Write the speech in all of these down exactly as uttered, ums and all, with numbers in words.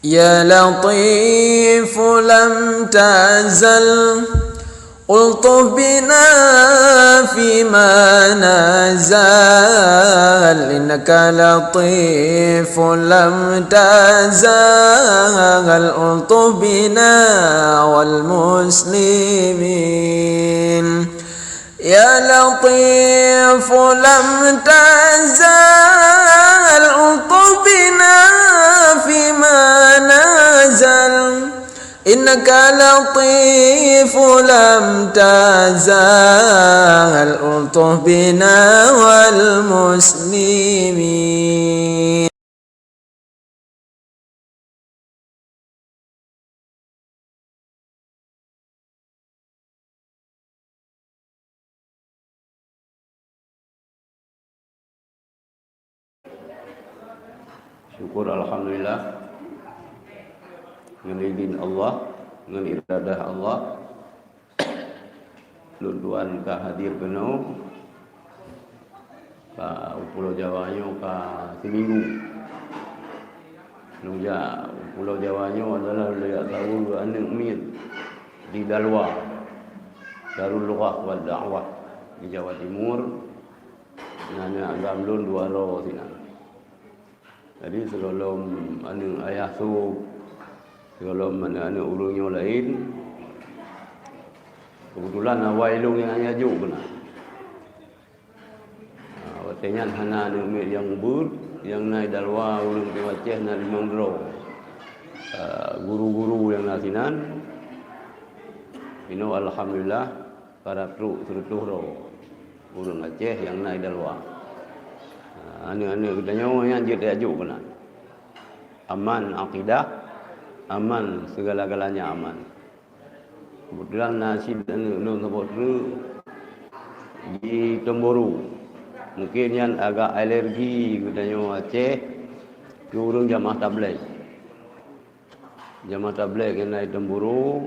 يا لطيف لم تزل ألطف بنا فيما نزل، إنك لطيف لم تزل ألطف بنا والمسلمين. يا لطيف لم تزل ألطف بنا فيما نزل، إنك لطيف لم تزل ألطف بنا والمسلمين. Syukur, alhamdulillah, ngon idin Allah, ngon iradah Allah, lôn tuan ka hadir keunoe, ka u Pulo Jawa nyoe ka siminggu. Lôn jak u Pulo Jawa nyoe adalah lôn jak tawöh aneuk miet di Dalwa, Darul Lughah wad Da'wah di Jawa Timur. Na aneuk agam lôn dua droe sinan. Jadi, sigohlom aneuk ayah sôb, sigohlom aneuk-aneuk ureueng nyoe laén, keubeutulan awai lôn nyang ayah jok keunan. Ha, watèe nyan hana aneuk miet nyang beuet, nyang na i Dalwa ureueng Aceh na limong droe. Ha, guru-guru nyang na sinan, inoe alhamdulillah, Karab trok sireutôh droe ureueng Aceh nyang na i Dalwa. Ha, aneuk-aneuk geutanyoe nyan jeuet tajak jok keunan. Aman akidah, aman segala-galanya aman. Keubeutulan na cit aneuk lôn saboh treuk di Tomboro. Mungken nyan agak alergi geutanyoe Aceh keu ureueng jamaah tabligh. Jamaah tabligh nyang na i Tomboro,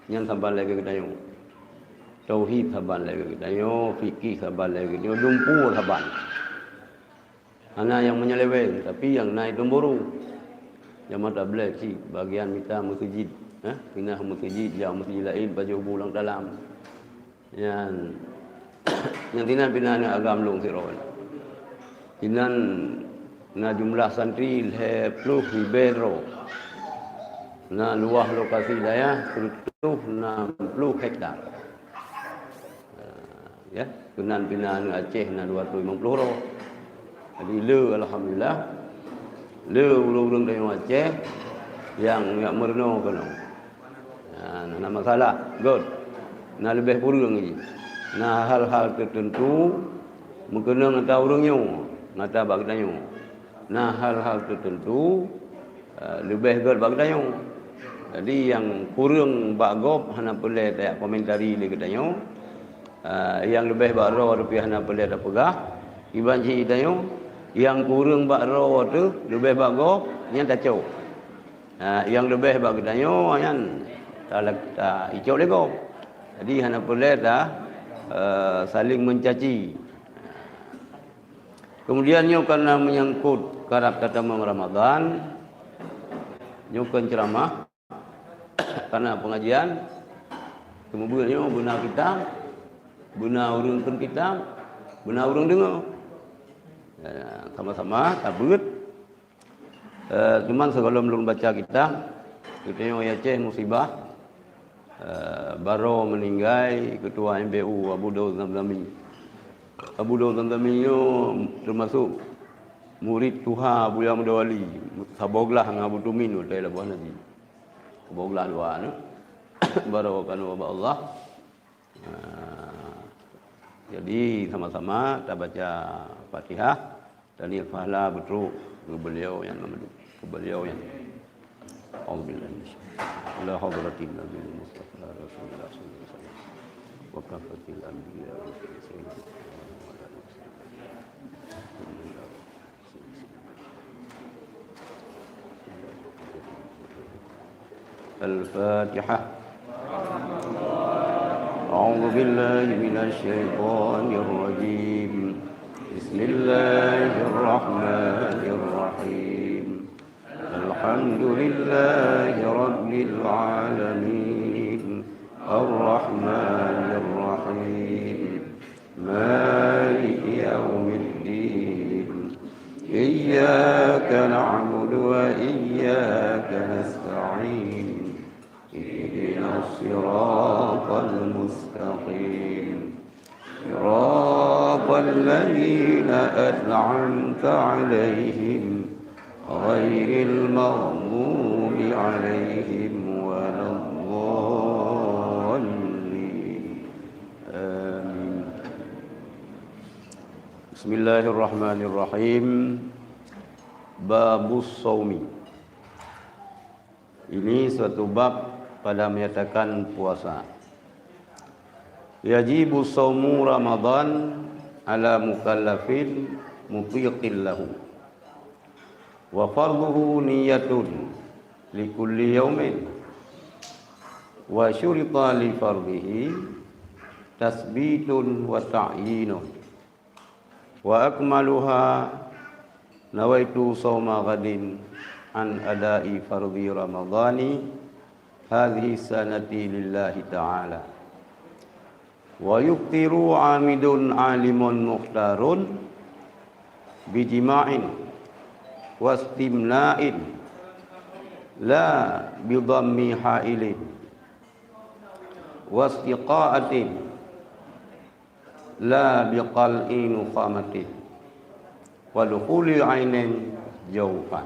nyan saban lagèe geutanyoe. Tauhid saban lagèe geutanyoe, fikih saban lagèe geutanyoe, lumpur saban. Hana nyang menyeleweng, tapi nyang na i Tomboro. Jamaah tabligh cit, bagian mita meuseujid, eh, pinah meuseujid, jak meuseujid laén, pajoh bu lam dalam. Nyan, nyan sinan pih na aneuk agam lôn sidroe. Sinan na jumlah santri lhèe ploh ribèe droe. Na luwah lokasi dayah sireutôh nam ploh hektar. Ya, keunan pih na aneuk Aceh na dua reutôh limong ploh droe. Jadi, le, alhamdulillah, le ureueng-ureueng tanyoe Aceh nyang, nyang meurunoe keunoe. Nah, hana masalah, göt. Na leubeh kureueng jih. Na hal-hal teuteuntu meukeunong ata ureueng nyoe, ngon ata bak geutanyoe. Na hal-hal teuteuntu, eh, leubeh göt bak geutanyoe. Jadi, nyang kureueng bak gob hana peureulèe tajak komentari lé geutanyoe. Ah, nyang leubeh bak droe teuh pih hana peureulèe tapeugah, kiban cit tanyoe, nyang kureueng bak droe teuh leubeh bak gob, nyan tacok. Ah, nyang leubeh bak geutanyoe nyan ta-, ta-, icok lé gob. Jadi hana peureulèe ta, eh, saling mencaci. Kemudian nyoe karena menyangkut karab tatamong Ramadan, nyoe kon ceuramah, Kana pengajian, seumeubeuet nyoe beuna kitab, beuna ureueng kheun kitab, beuna ureueng deungoe. Ya, sama-sama tabeuet. Eh, cuman sigohlom lôn baca kitab, geutanyoe Aceh musibah, eh, baroe meuninggai Ketua M B U Abu Daud Zamzami. Abu Daud Zamzami nyoe teumasok murit tuha Abuya Muda Wali, saboh glah ngon Abu Tumin watèe Labuhan Haji. Saboh glah dua nyoe. Baroe keunoe bak Allah. Nah, jadi sama-sama tabaca Fatihah, taniet pahala beutrok keu beliau nyang, keu beliau nyang. A'udzubillahi minasyaitonir rajim. Ila hadratin Nabi Mustafa Rasulullah sallallahu alaihi wasallam. Wa kafatil anbiya wal mursalin. الفاتحة. أعوذ بالله من الشيطان الرجيم. بسم الله الرحمن الرحيم. الحمد لله رب العالمين. الرحمن الرحيم. مالك يوم الدين. إياك نعبد وإياك نستعين. اهدنا الصراط المستقيم. صراط الذين أنعمت عليهم غير المغضوب عليهم ولا الضالين. آمين. بسم الله الرحمن الرحيم. باب الصوم. Ini suatu bab pada menyatakan puasa. Yajibu shaumu Ramadan ala mukallafin mutiqin lahu. Wa fardhuhu niyatun likulli yaumin. Wa syurita li fardhihi tasbitun wa ta'yinun. Wa akmaluha nawaitu shauma ghadin an ada'i fardhi Ramadhani hadhihi sanati lillahi ta'ala. Wa yuftiru amidun alimun mukhtarun bijima'in wastimna'in la bidhammi ha'ilin wastiqa'atin la biqal'i nukhamatin wa dukhuli ainin jaufan.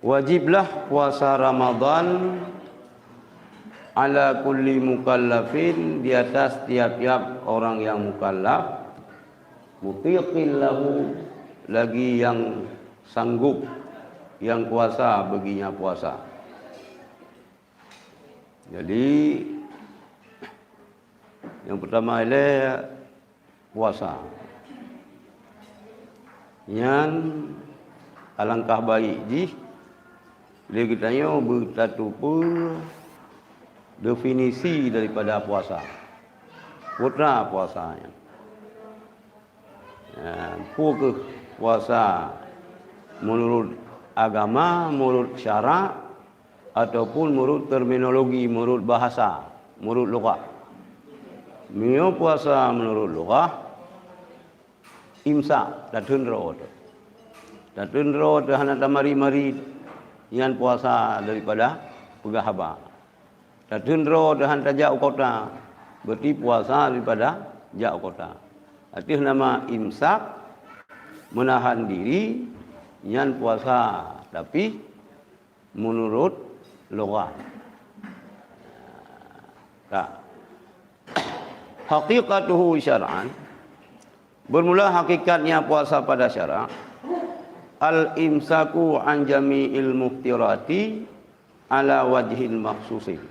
Wajiblah puasa Ramadan ala kulli mukallafin, di atas tiap-tiap orang yang mukallaf, mutiqin lahu, lagi yang sanggup, yang kuasa baginya puasa. Jadi, nyang peutama ilée puasa. Nyan alangkah baik jih lé geutanyoe beutatupeue definisi daripada puasa. Peue puasa nyan? Ya, peue keuh puasa meunurot agama, meunurot syarak, ataupun meunurot terminologi, meunurot bahasa, meunurot lugah? Meunyoe puasa meunurot lugah, imsak, tatheun droe teuh. Tatheun droe teuh hana tamari-mari, nyan puasa daripada peugah haba. Tatheun droe teuh hana tajak u kota, berarti puasa daripada jak u kota. Ateueh nama imsak, menahan diri, nyan puasa, tapi meunurot lugah. Ka. Haqiqatuhu syar'an, bermula hakikatnya puasa pada syarak, al-imsaku an jami'il muftirati ala wajhin makhsusin.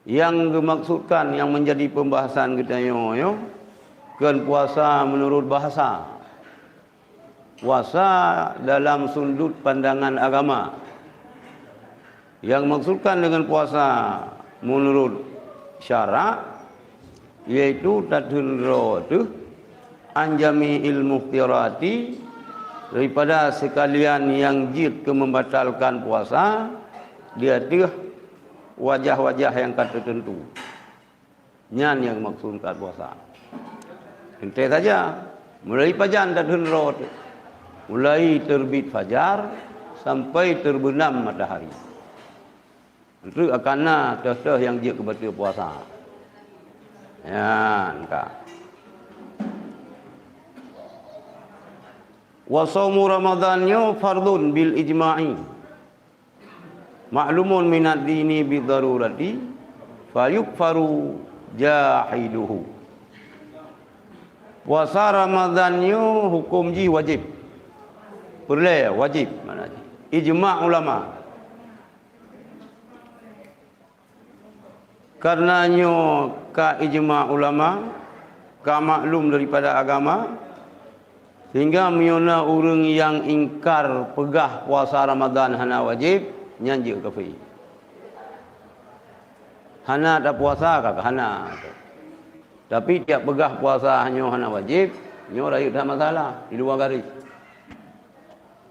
Nyang geumaksudkan, nyang menjadi pembahasan geutanyoe nyoe, kon puasa meunurot bahasa. Puasa dalam sudut pandangan agama. Nyang maksudkan dengan puasa meunurot syarak, yaitu tatheun droe teuh an jami'il muftirati, daripada sekalian nyang jeuet keu membatalkan puasa di ateueh wajah-wajah nyang ka teuteuntu. Nyan nyang maksud kat puasa. Entée saja, mulai pajan tatheun droe teuh, mulai teurbit fajar sampai teubeunam matahari. Treuk akan na teuh-teuh nyang jeuet keu bateue puasa. Nyan ka. Wa shaumu Ramadhan nyoe fardhun bil ijma'i. Ma'lumun minad dini bid darurati, fayukfaru jahiduhu. Puasa Ramadhan nyoe huköm jih wajéb. Peureulée wajéb makna jih. Ijma' ulama. Karena nyoe ka ijma' ulama, ka maklum daripada agama, sehingga meunyoe na ureuëng nyang ingkar peugah puasa Ramadhan hana wajéb, nyan jeuet kafé. Hana tapuasa ka hana. Tapi tiap peugah puasa nyoe hana wajéb, Nyoe rayeuk that masalah di luwa garéh.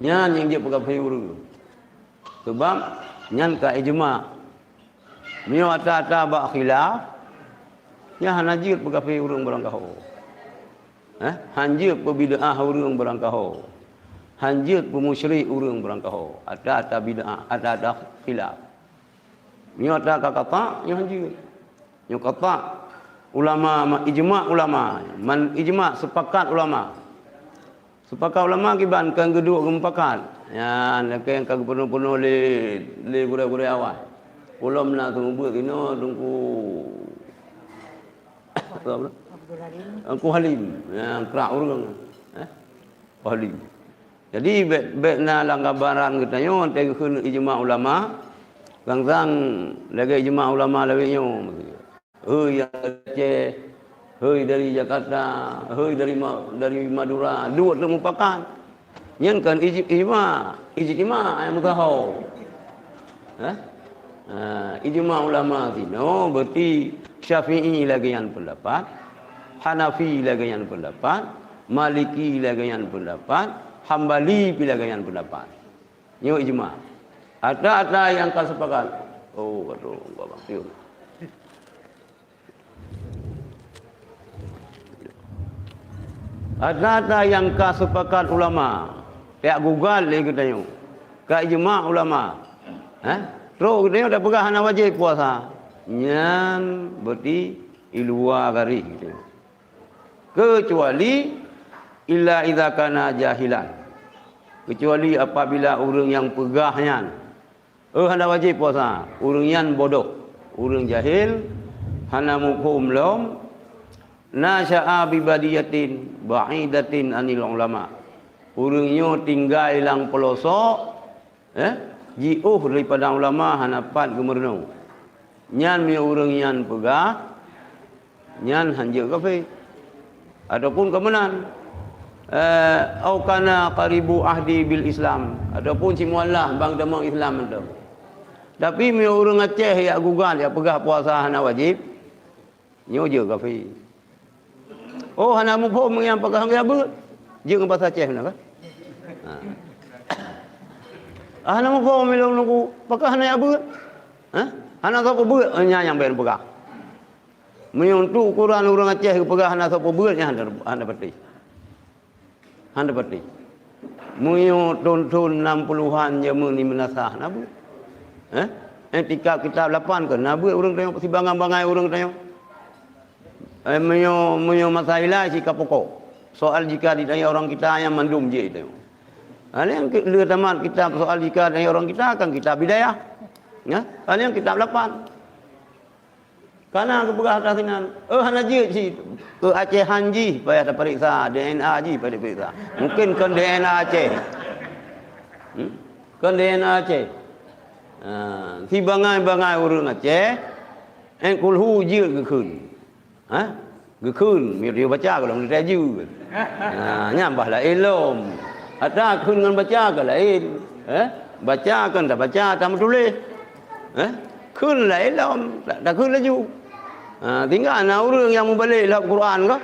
Nyan nyang jeuet peukafé ureuëng. Sabab nyan ka ijma. Meunyoe ata-ata bak khilaf, nyan hana jeuet peukafé ureuëng barangkaho. Eh, han jeuet peubid'ah ureuëng barangkaho. Han jeuet peumusyrik ureuëng barangkaho. Ata-ata bid'ah, ata-ata khilaf. Nyoe ata ka kata, nyoe han jeuet. Nyoe kata ulama, ma-, ijma ulama. Man ijma, sepakat ulama. Sepakat ulama kiban kan geuduek geumupakat. Nyan, lakée ka geupeunoh-peunoh lé, lé gurée-gurée awai. Ulôn na seumeubeuet inoe Teungku Abdul Halim. Teungku Halim. Nyan, krak ureuëng. Eh? Halim. Jadi, bék, bék na lam gambaran geutanyoe, teugeukheun ijma ulama, sang-sang lagée ijma ulama lawét nyoe. Hei dari Aceh, hei dari Jakarta, hei dari Ma-, dari Madura, duek teuk mupakat. Nyan kan ij-, ijma, ijtima nyang meusaho. Hah? Ha, ijma ulama sinoe berarti Syafi'i lagée nyan pendapat, Hanafi lagée nyan pendapat, Maliki lagée nyan pendapat, Hambali pi lagée nyan pendapat. Nyoe ijma. Ata-ata nyang ka sepakat. Oh, aduh, enggak bang. Ata-ata nyang ka sepakat ulama, tajak gugat lé geutanyoe. Ka ijma ulama. Eh? Trok geutanyoe tapeugah hana wajéb puasa. Nyan berarti i luwa garéh geutanyoe. Keucuali illa idza kana jahilan. Keucuali apabila ureuëng nyang peugah nyan, "Eh, hana wajéb puasa," ureuëng nyan bodoh, ureuëng jahil, hana muphom lom, nasya'a bi badiyatin ba'idatin anil ulama. Ureuëng nyoe tinggai lam peulosok, eh, jiôh daripada ulama, hana pat geumeurunoe. Nyan meunyoe ureuëng nyan peugah, nyan han jeuet kafé. Ataupun ka meunan, eh, au kana qaribu ahdi bil Islam, ataupun simualah bang tamong Islam mantong. Tapi meunyoe ureuëng Aceh jak gugat, jak peugah puasa hana wajéb, nyoe jeuet kafé. Oh, hana muphom nyang pakon jak beuet. Jeuet ngon basa Aceh meunan kan? Ha. Ah, hana muphom ilong nunggu, pakon hana jak beuet? Ha? Hana soe peubeuet, oh, nyan nyang bèk peugah. Meunyoe untuk ukuran ureuëng Aceh geupeugah hana soe peubeuet, nyan hana, hana patéh. Hana patéh. Meunyoe thon-thon nam puluhan jameun di meunasah na beuet. Eh? Eh, tika kitab lapan ke na beuet ureuëng tanyoe, sibangai-bangai ureuëng tanyoe. Eh, meunyoe, meunyoe masa ilai si ka pokok. Soal jika ditanya orang kita nyang mandum jih itu. Hal nyang ke-, le tamat kitab soal jika ditanya orang kita kan kitab bidayah. Ya? Hal nyang kitab lapan. Kana geupeugah atas sinan, "Eh, hana jeuet cit keu Aceh han jih payah tapariksa, D N A jih payah tapariksa." Mungkin kon D N A Aceh. Hmm? Kon D N A Aceh. Ha, sibangai-bangai ureuëng Aceh, en kulhu jeuet geukheun. Ha? Geukheun, meunyoe baca kalau meunyoe taju. Ha, nyan bah laén lom. Ata kheun ngon baca ka laén. Eh? Baca kan tabaca, tameutuléh. Eh? Kheun laén lom, ta-, takheun laju. Ha, tinggai na ureuëng nyang mubalek lom Quran ka.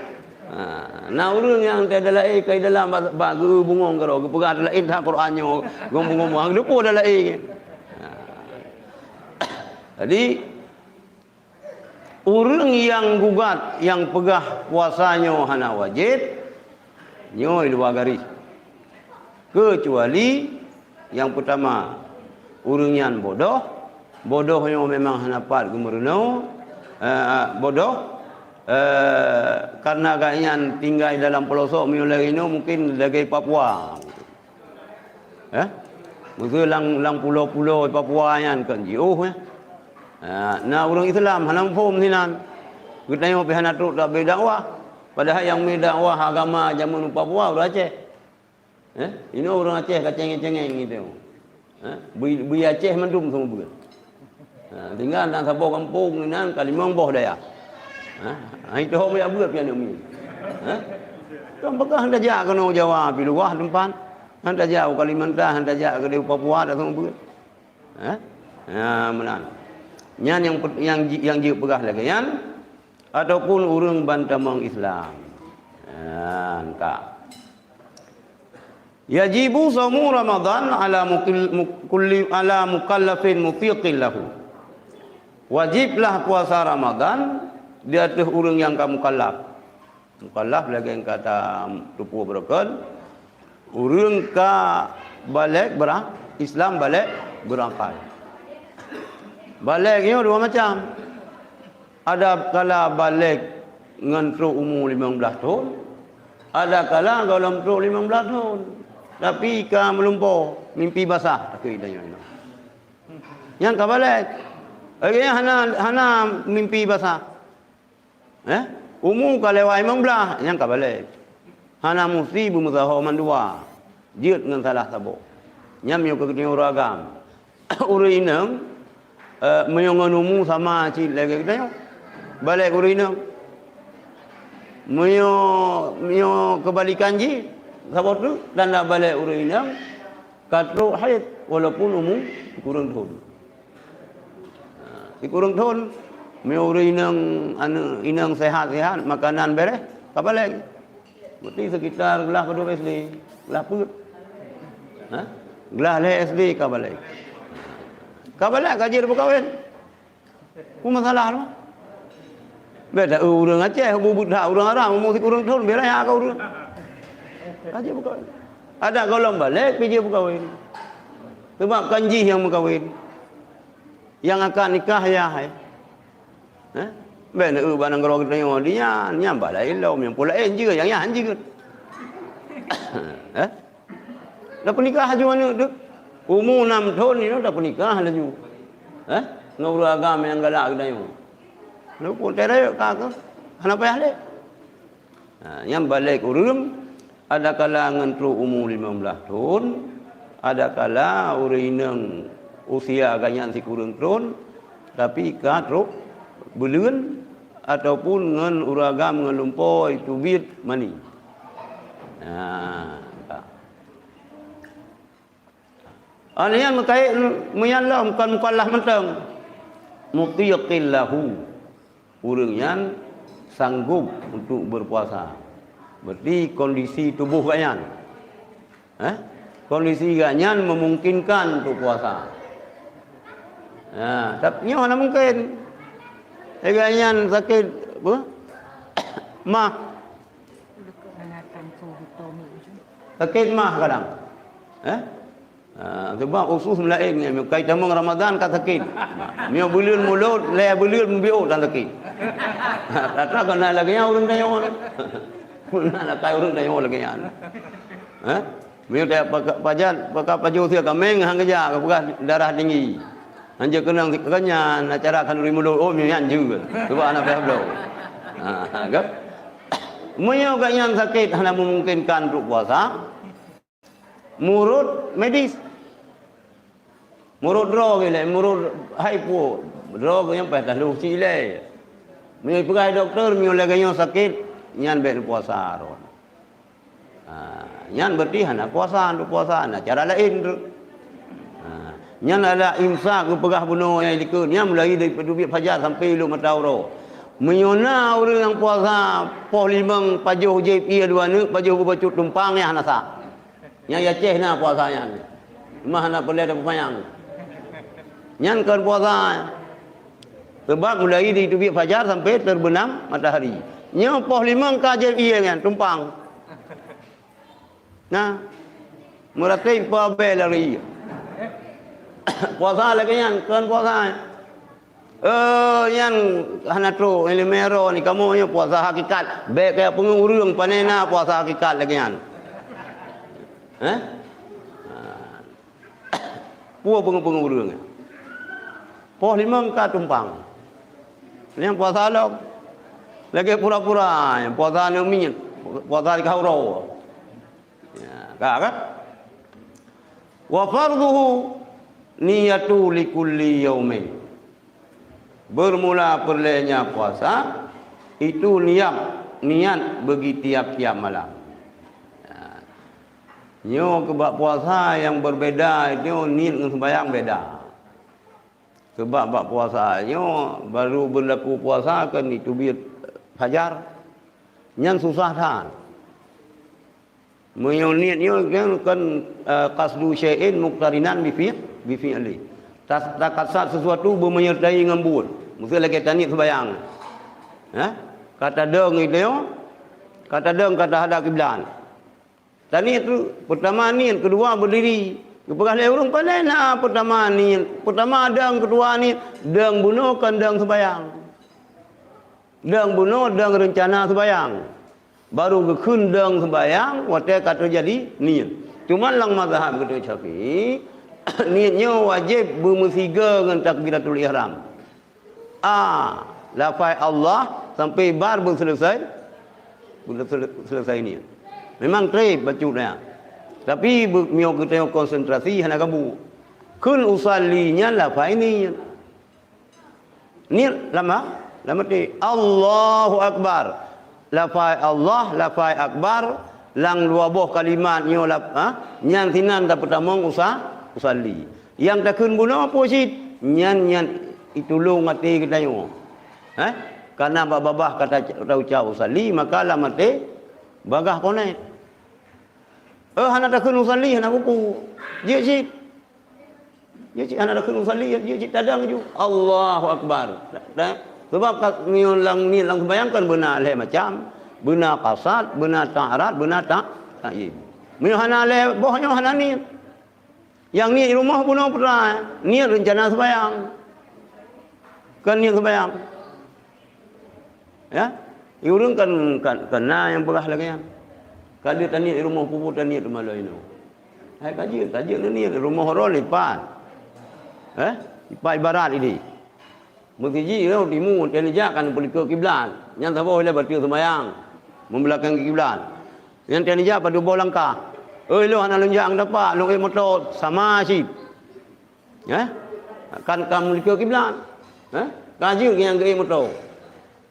Ha, na ureuëng nyang teuda laén kai dalam ba, ba geu bungong keudroe, geupeugah laén that Quran nyoe, gom bungong, ha, geudeupo da laén. Ha. Jadi, ureuëng nyang gugat, nyang peugah puasa nyoe hana wajéb, nyoe i luwa garéh. Keucuali nyang peutama, ureuëng nyan bodoh, bodoh nyoe memang hana pat geumeurunoe, eh, bodoh, eh, karena gobnyan tinggai dalam peulosok meunyoe lagée nyoe mungkin lagée Papua. Eh? Meuseu lam, lam pulo-pulo Papua nyan kan jiôh, eh. Ha, na ureuëng Islam hana muphom sinan. Geutanyoe pih hana trok tabe dakwah. Padahai nyang me dakwah agama jameun u Papua ureuëng Aceh. Eh? Inoe ureuëng Aceh ka cengeng-cengeng gitu. Eh? Bui, bui Aceh mandum seumeubeuet. Ha, tinggai na saboh gampông inan ka limong boh dayah. Ha? Hai toh jak beuet pian umi. Ha? Kan peugah hana jak keunoe Jawa pi luwah teumpat. Hana jak u Kalimantan, hana jak keudeh u Papua dak seumeubeuet. Ha? Ha, meunan. Nyan nyang pe-, nyang ji-, nyang jeuet peugah lagée nyan. Ataupun ureuëng bantamong Islam. Ha, Nah, ka. Yajibu saumu Ramadan ala mukil-, muk-, kulli, ala mukallafin mutiqin lahu. Wajiblah puasa Ramadan di ateueh ureuëng nyang ka mukallaf. Mukallaf lagée kata tupu beureukan, ureuëng ka balek beura-, Islam balek beurakal. Balek nyoe dua macam. Ada kala balek ngon trok umu limong blaih thon, ada kala gohlom trok limong blaih thon, tapi ka meulumpoe, mimpi basah, takheun tanyoe. Nyan ka balek. Lagée nyan hana, hana mimpi basah. Eh? Umu ka lewat limong blaih, nyan ka balek. Hana musti beumeusaho mandua, jeuet ngon salah saboh. Nyan meunyoe keu geutanyoe ureuëng agam. Ureuëng inong, eh, meunyoe ngon umu sama cit lagée geutanyoe, balek ureuëng inong. Meunyoe, meunyoe keubalikan jih, saboh teuk tanda balek ureuëng inong, ka trok haid walaupun umu sikureueng thon. Ha, sikureueng thon, meunyoe ureuëng inong, aneuëk inong sehat-sehat, makanan bereh, ka balek. Berarti sekitar glah padub S D, glah peuet. Ha? Glah lhée S D ka balek. Ka balek ka jeuet peukawen. Peue masalah tu? Beda ureuëng Aceh, bubuet that ureuëng Arab, umur sikureueng thon, beda ya ka ureuëng. Ka jeuet peukawen. Ada gohlom balek, pi jeuet peukawen. Sebab kan jih nyang meukawen. Nyang akan nikah ya hai. Eh? Bèk neueu bak nanggroe geutanyoe di nyan, nyan bak laén lom, nyang peue laén jeuet, nyang nyan han jeuet. Eh? Dah peunikah laju aneuk tu. Umu nam thon nyoe dah peunikah laju. Eh? Ngon ureueng agam nyang galak geutanyoe. Luput teuh rayeuk ka keuh. Hana payah lé. Ha, nyang balek ureueng, adakala ngon trok umu limong blaih thon, adakala ureueng inong usia geuh nyan sikureueng thon, tapi ka trok buleuen, ataupun ngon ureueng agam ngon lumpoe teubiet mani. Ha, ka. Nyan meukait meunyan lom kon mukallaf mantong. Mutiqin lahu. Ureueng nyan sanggob untuk berpuasa. Berarti kondisi tuboh geuh nyan. Eh? Kondisi geuh nyan memungkinkan untuk puasa. Ha, tapi nyoe hana mungkin. Lagèe nyan sakét, apa? Mah. Sakét mah kadang. Eh? Ha, sebab usus laén nyan, meukait tamong Ramadan ka sakét. Meunyoe buleuen mulod, lhèe buleuen mubiôh tan sakét. Rata-rata keunan lagèe nyan ureueng tanyoe. Keunan lakai ureueng tanyoe lagèe nyan. Ha? Meunyoe tajak paka-, pajat, paka pajoh sie kaméng, han geujak, ka peugah darah tinggi. Hanjeuet keunong si-, keunyan, acara khanuri mulod, oh, meunyan jeuet. Cuba hana payah bloe. Ha, kan? Meunyoe geuh nyan sakét hana memungkinkan untuk puasa, meunurot medis. Meunurot droe geuh lé, meunurot hai po, droe geuh nyan payah tahlôh cit ilèe. Meunyoe peugah dokto, meunyoe lagèe nyoe sakét, nyan bèk neupuasa droe. Ha, nyan berarti hana puasa, hana puasa, hana cara laén tu. Ha, nyan adalah imsak geupeugah bunoe nyang likot, nyan mulai dari teubiet fajar sampai ilok mata uroe. Meunyoe na ureueng nyang puasa poh limong pajoh jieb ie dua neuk, pajoh beubacut tumpang, nyan hana sah. Nyang di Aceh na puasa nyan. Cuma hana peureulèe tapeupanjang. Nyan kon puasa. Sebab mulai dari teubiet fajar sampai terbenam matahari. Nyoe poh limong ka jieb ie nyan tumpang. Nah, meuratéb peue bèe lari. Puasa lagèe nyan, kon puasa. Eh, nyan hana trok, ileumèe droe ni, kamoe nyoe puasa hakikat. Bèk kaya peungeuh ureueng, pane na puasa hakikat lagèe nyan. Eh? Peue peungeuh-peungeuh ureueng nyan? Poh limong ka tumpang. Nyang puasa lom. Lagèe pura-pura, nyang puasa aneuk miet, puasa di kah uroe. Ya, ka, kan? Wa fardhuhu niyatu likulli yaumin. Bermula peureulèe nyan puasa, itu niat, niat bagi tiap-tiap malam. Ya. Nyoe keu bak puasa nyang beubeda, nyoe niet ngon seumbahyang beda. Sebab bak puasa nyoe, baru beulaku puasa kan teubiet fajar. Nyan susah that. Meunyoe niet nyoe kan, kan, eh, qasdu syai'in muqtarinan bi fi-, bi fi'li. Tas-, takasad sesuatu beumenyertai ngon buet. Miseu lagèe taniet seubayang. Ha? Ka tadong itu, ka tadong ka tahadap kiblat. Taniet tu, peutama niet, keudua beudiri. Geupeugah lé ureueng, "Pane na peutama niet, peutama dong keudua niet, dong bunoe kon dong seubayang." Dong bunoe, dong reuncana seubayang. Baru geukheun dong seubayang watèe ka teujadi niet. Teuma lam mazhab geutanyoe Syafi'i, niet nyoe wajéb beumeusigoe ngon takbiratul ihram. A, lafai Allah sampai bar beuseuleusai, beuseuleusai niet. Memang treb bacut nyan. Tapi be-, meunyoe geutanyoe konsentrasi hana gabu. Kheun usalli nyan lafai niet. Niet lam ha-, lam até. Allahu Akbar. Lafai Allah, lafai Akbar, lam dua boh kalimat nyoe lap-, ha? Nyan sinan tapeutamong usa-, usalli. Nyang takheun bunoe peue cit? Nyan, nyan itulông até geutanyoe. Ha? Karena bak babah ka ta-, taucap usalli, maka lam até bagah konek. Eh, hana takheun usalli, hana kupu. Jeuet cit. Jeuet cit hana takheun usalli, jeuet cit tadong ju. Allahu Akbar. Dah. Sebab ka, nyoe lam, niet lam seumayang kan beuna lhèe macam. Beuna qasad, beuna ta'rad, beuna ta-, ta'yid. Meunyoe hana lhèe boh nyoe hana niet. Nyang niet rumoh bunoe putra, niet reuncana seumayang. Kon niet seumayang. Ya? Ureueng kan, kan, kan na nyang peugah lagèe nyan. Ka deuh taniet rumoh pupu taniet rumoh laén. Hai ka jeuet, ka jeuet neuniet rumoh uroe lipat. Eh? Lipat ibarat ini. Meuseujid nyoe timu, teuneujak kan peulikot kiblat. Nyan saboh ilèe bateue seumayang. Meubelakang kiblat. Nyan teuneujak padub boh langkah. Oi, lôn hana lôn jak ngon tapak, lôn ék moto sama cit. Eh? Kan ka meulikot kiblat. Eh? Ka jeuet nyang geuék moto.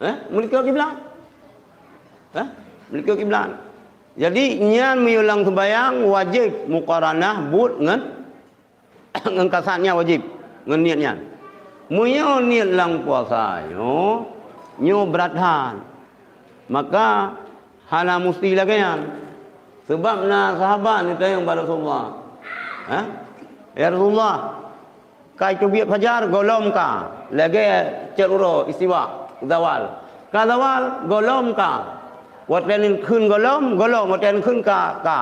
Eh? Meulikot kiblat. Eh? Meulikot kiblat. Jadi, nyan meunyoe lam seumayang wajéb muqaranah buet ngon, ngon kasad nyan wajéb, ngon niet nyan. Meunyoe niet lam puasa nyoe, nyoe brat that. Maka hana musti lagèe nyan. Seubab na sahabat neutanyong bak Rasulullah, "Ha? Ya Rasulullah, ka teubiet fajar, gohlom ka, lagèe cot uroe istiwa, zawal. Ka zawal, gohlom ka. Watèe neukheun gohlom, gohlom, watèe neukheun ka, ka."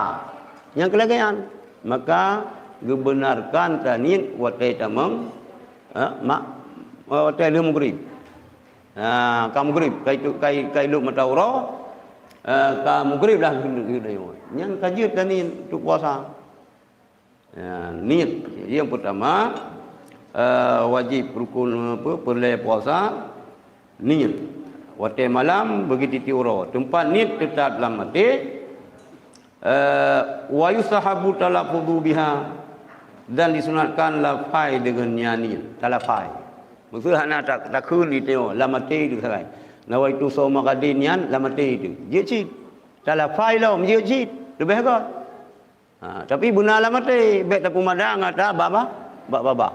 Nyang keu lagèe nyan, maka geubeunarkan taniet watèe tamong, eh, mak, watèe lheueh meugrib. Ha, ka meugrib, ka itu, ka, ka ilop mata uroe, eh, ka meugrib lah. Nyan ka jeuet taniet untuk puasa. Ya, niet. Nyang peutama, eh, wajéb rukun, apa, peureulèe puasa, niet. Watèe malam beugi tiep-tiep uroe. Teumpat niet teutap lam até, eh, wa yustahabu talaffuzu biha, dan disunatkan lafai deungon nyan niet. Talafai. Meuseu hana ta-, takheun itu lam até teuh sagai. Nawaitu shauma ghadin nyan lam até teuh. Jeuet cit. Talafai lom, jeuet cit. Leubeh göt. Ha, tapi beuna lam até, bèk tapeumandang ata bak ba-, bak babah.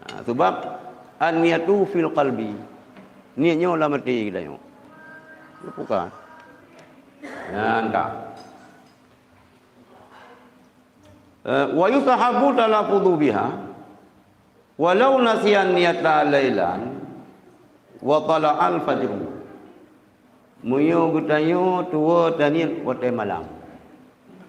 Ha, sebab an-niyatu fil qalbi. Niet nyoe lam até geutanyoe. Bukan. Nyan ka. Eh, wa yustahabu talaffuzu biha walau nasiyan niyata lailan wa tala'al fajru. Meunyoe geutanyoe tuwoe taniet watèe malam.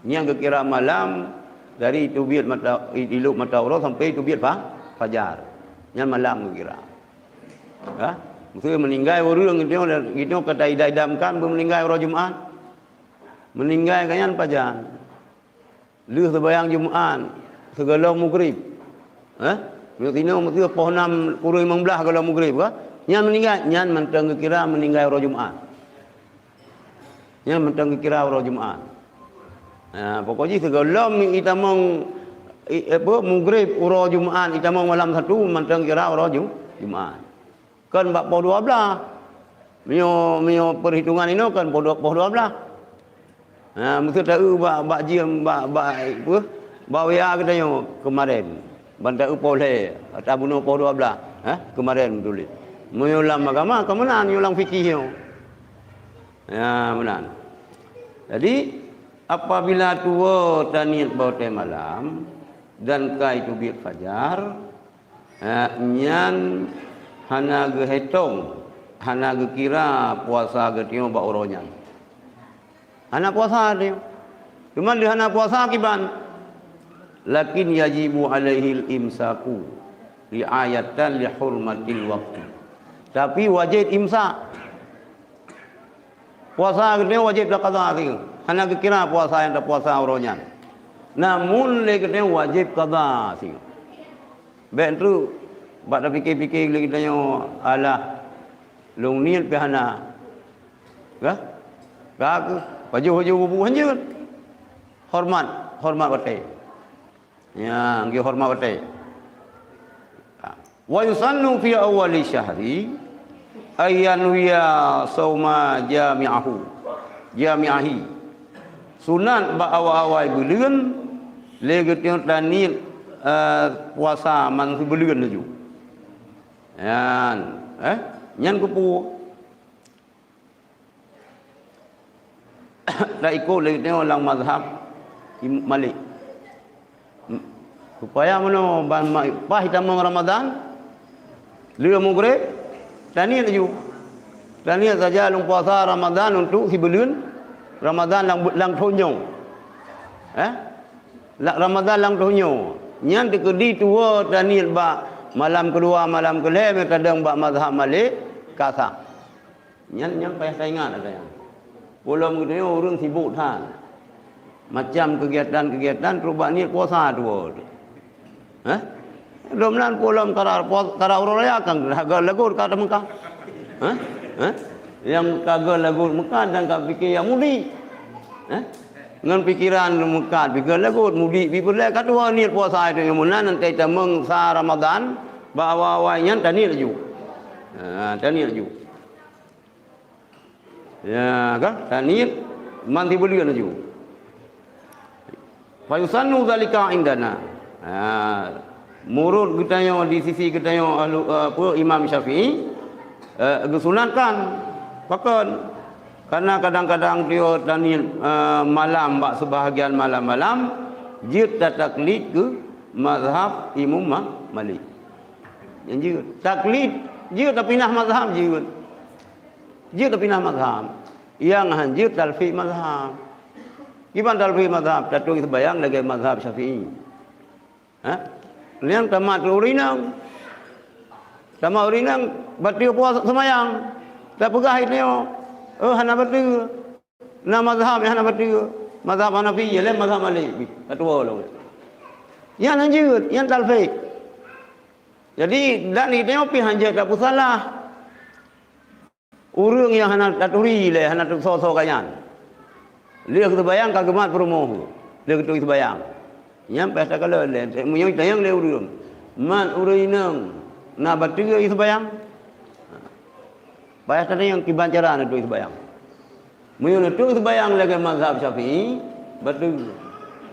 Nyang geukira malam dari teubiet mata, ilop mata uroe sampai teubiet fa-, fajar. Nyan malam geukira. Ha? Meuseu meuninggai ureueng geutanyoe, geutanyoe ka taidam-idamkan beumeuninggai uroe Jumat. Meuninggai ka nyan pajan. Lheueh seubayang Jumat, sigohlom meugrib. Eh? Meunyoe sinoe meuseu poh nam kureueng limong blaih gohlom meugrib ka? Nyan meuninggai, nyan mantong geukira meuninggai uroe Jumat. Nyan mantong geukira uroe Jumat. Ha, pokok jih sigohlom itamong, i, apa, meugrib uroe Jumat, itamong malam satu, mantong geukira uroe Ju-, Jumat. Kon bak poh dua blaih. Meunyoe, meunyoe peuhitungan inoe kon poh dua, poh dua blaih. Ha, meuseu taeu bak, bak jeuem, bak, bak, apa, bak W A geutanyoe keumaren. Ban taeu poh lhèe, ata bunoe poh dua blaih, ha, keumaren meutuléh. Meunyoe lam agama ka meunan, nyoe lam fikih nyoe. Ya, meunan. Jadi, Apabila tuwoe taniet bak watée malam dan kai teubiet fajar, eh, nyan hana geuhitong, hana geukira puasa geutanyoe bak uroe nyan. Hana puasa tanyoe. Cuma di hana puasa kiban. Lakin yajibu alaihil imsaku ri'ayatan li hurmatil waqti. Tapi wajéb imsak. Puasa geutanyoe wajéb taqadha sigoe. Hana geukira puasa nyang tapuasa uroe nyan. Namun lé geutanyoe wajéb qadha sigoe. Bék treuk bak tapike-pike lé geutanyoe, "Alah, lôn niet pih hana." Ka? Ka keuh? Pajoh-pajoh bubu hanjeuet. Hormat, hormat watée. Nyan, geuhormat watée. Wa yusannu fi awwali syahri ay yanwiya sauma jami'ahu, jami'ahi. Sunat bak awai-awai buleuen lé geutanyoe taniet, eh, puasa man sibuleuen laju. Nyan, eh, nyan keupeue? Taikot lé geutanyoe lam mazhab Im-, Malik. Supaya meunoe ban ma-, paih tamong Ramadan, lheueh mugreb, taniet laju. Taniet saja lôn puasa Ramadan untuk sibuleuen Ramadan lam, lam thon nyoe. Eh? La-, Ramadan lam thon nyoe. Nyan teukeudi tuwoe taniet bak malam keudua, malam keulhée meutadong bak mazhab Malik, ka sah. Nyan, nyan payah taingat ata nyan. Peulom geutanyoe ureuëng sibok that. Macam keugiatan-keugiatan trok bak niet puasa tuwoe. Hah? Lom nan peulom kara puas-, kara uroe raya kan lagot ka Mekah. Hah? Hah? Nyang ka lagot Mekah dan ka pike nyang mudik. Hah? Ngon pikeran Mekah pike lagot mudik pi peureulée ka tuwoe niet puasa itu nyang meunan nanti tamong sa Ramadan bak awai-awai nyan taniet laju. Ha, taniet laju. Ya, kan? Taniet man sibuleuen laju. Fa yusannu zalika indana. Ha, murut geutanyoe di sisi geutanyoe ahlu, eh, apa, Imam Syafi'i, eh, geusunatkan. Pakon? Karena kadang-kadang dia taniet, eh, malam bak sebahagian malam-malam, jeuet tataklid keu mazhab Imam Ma-, Malik. Nyang jeuet. Taklid jeuet tapi nah mazhab jeuet. Jeuet tapinah mazhab. Nyang han jeuet talfik mazhab. Kiban talfik mazhab, taturi seubayang lagée mazhab Syafi'i. Ha? Nyang tamat ureuëng inong. Tamat ureuëng inong, bateue puasa seumayang. Tapeugah itu, "Oh, hana bateue." Na mazhab nyang hana bateue. Mazhab Hanafi, ya lain mazhab Malik. Ka tuwoe lom. Nyang han jeuet, nyang talfik. Jadi, dan itu pih han jeuet tapeusalah. Ureuëng nyang hana taturi lé, hana teusoe-soe ka nyan. Lheueh geuseubayang ka geumat peurumoh, lheueh geuturi seubayang. Nyan payah takalon lé, meunyoe tanyong lé ureuëng, "Mat ureuëng inong na bateue jiseubayang?" Payah tatanyong kiban cara neuturi seubayang. Meunyoe neuturi seubayang lagée mazhab Syafi'i, bateue.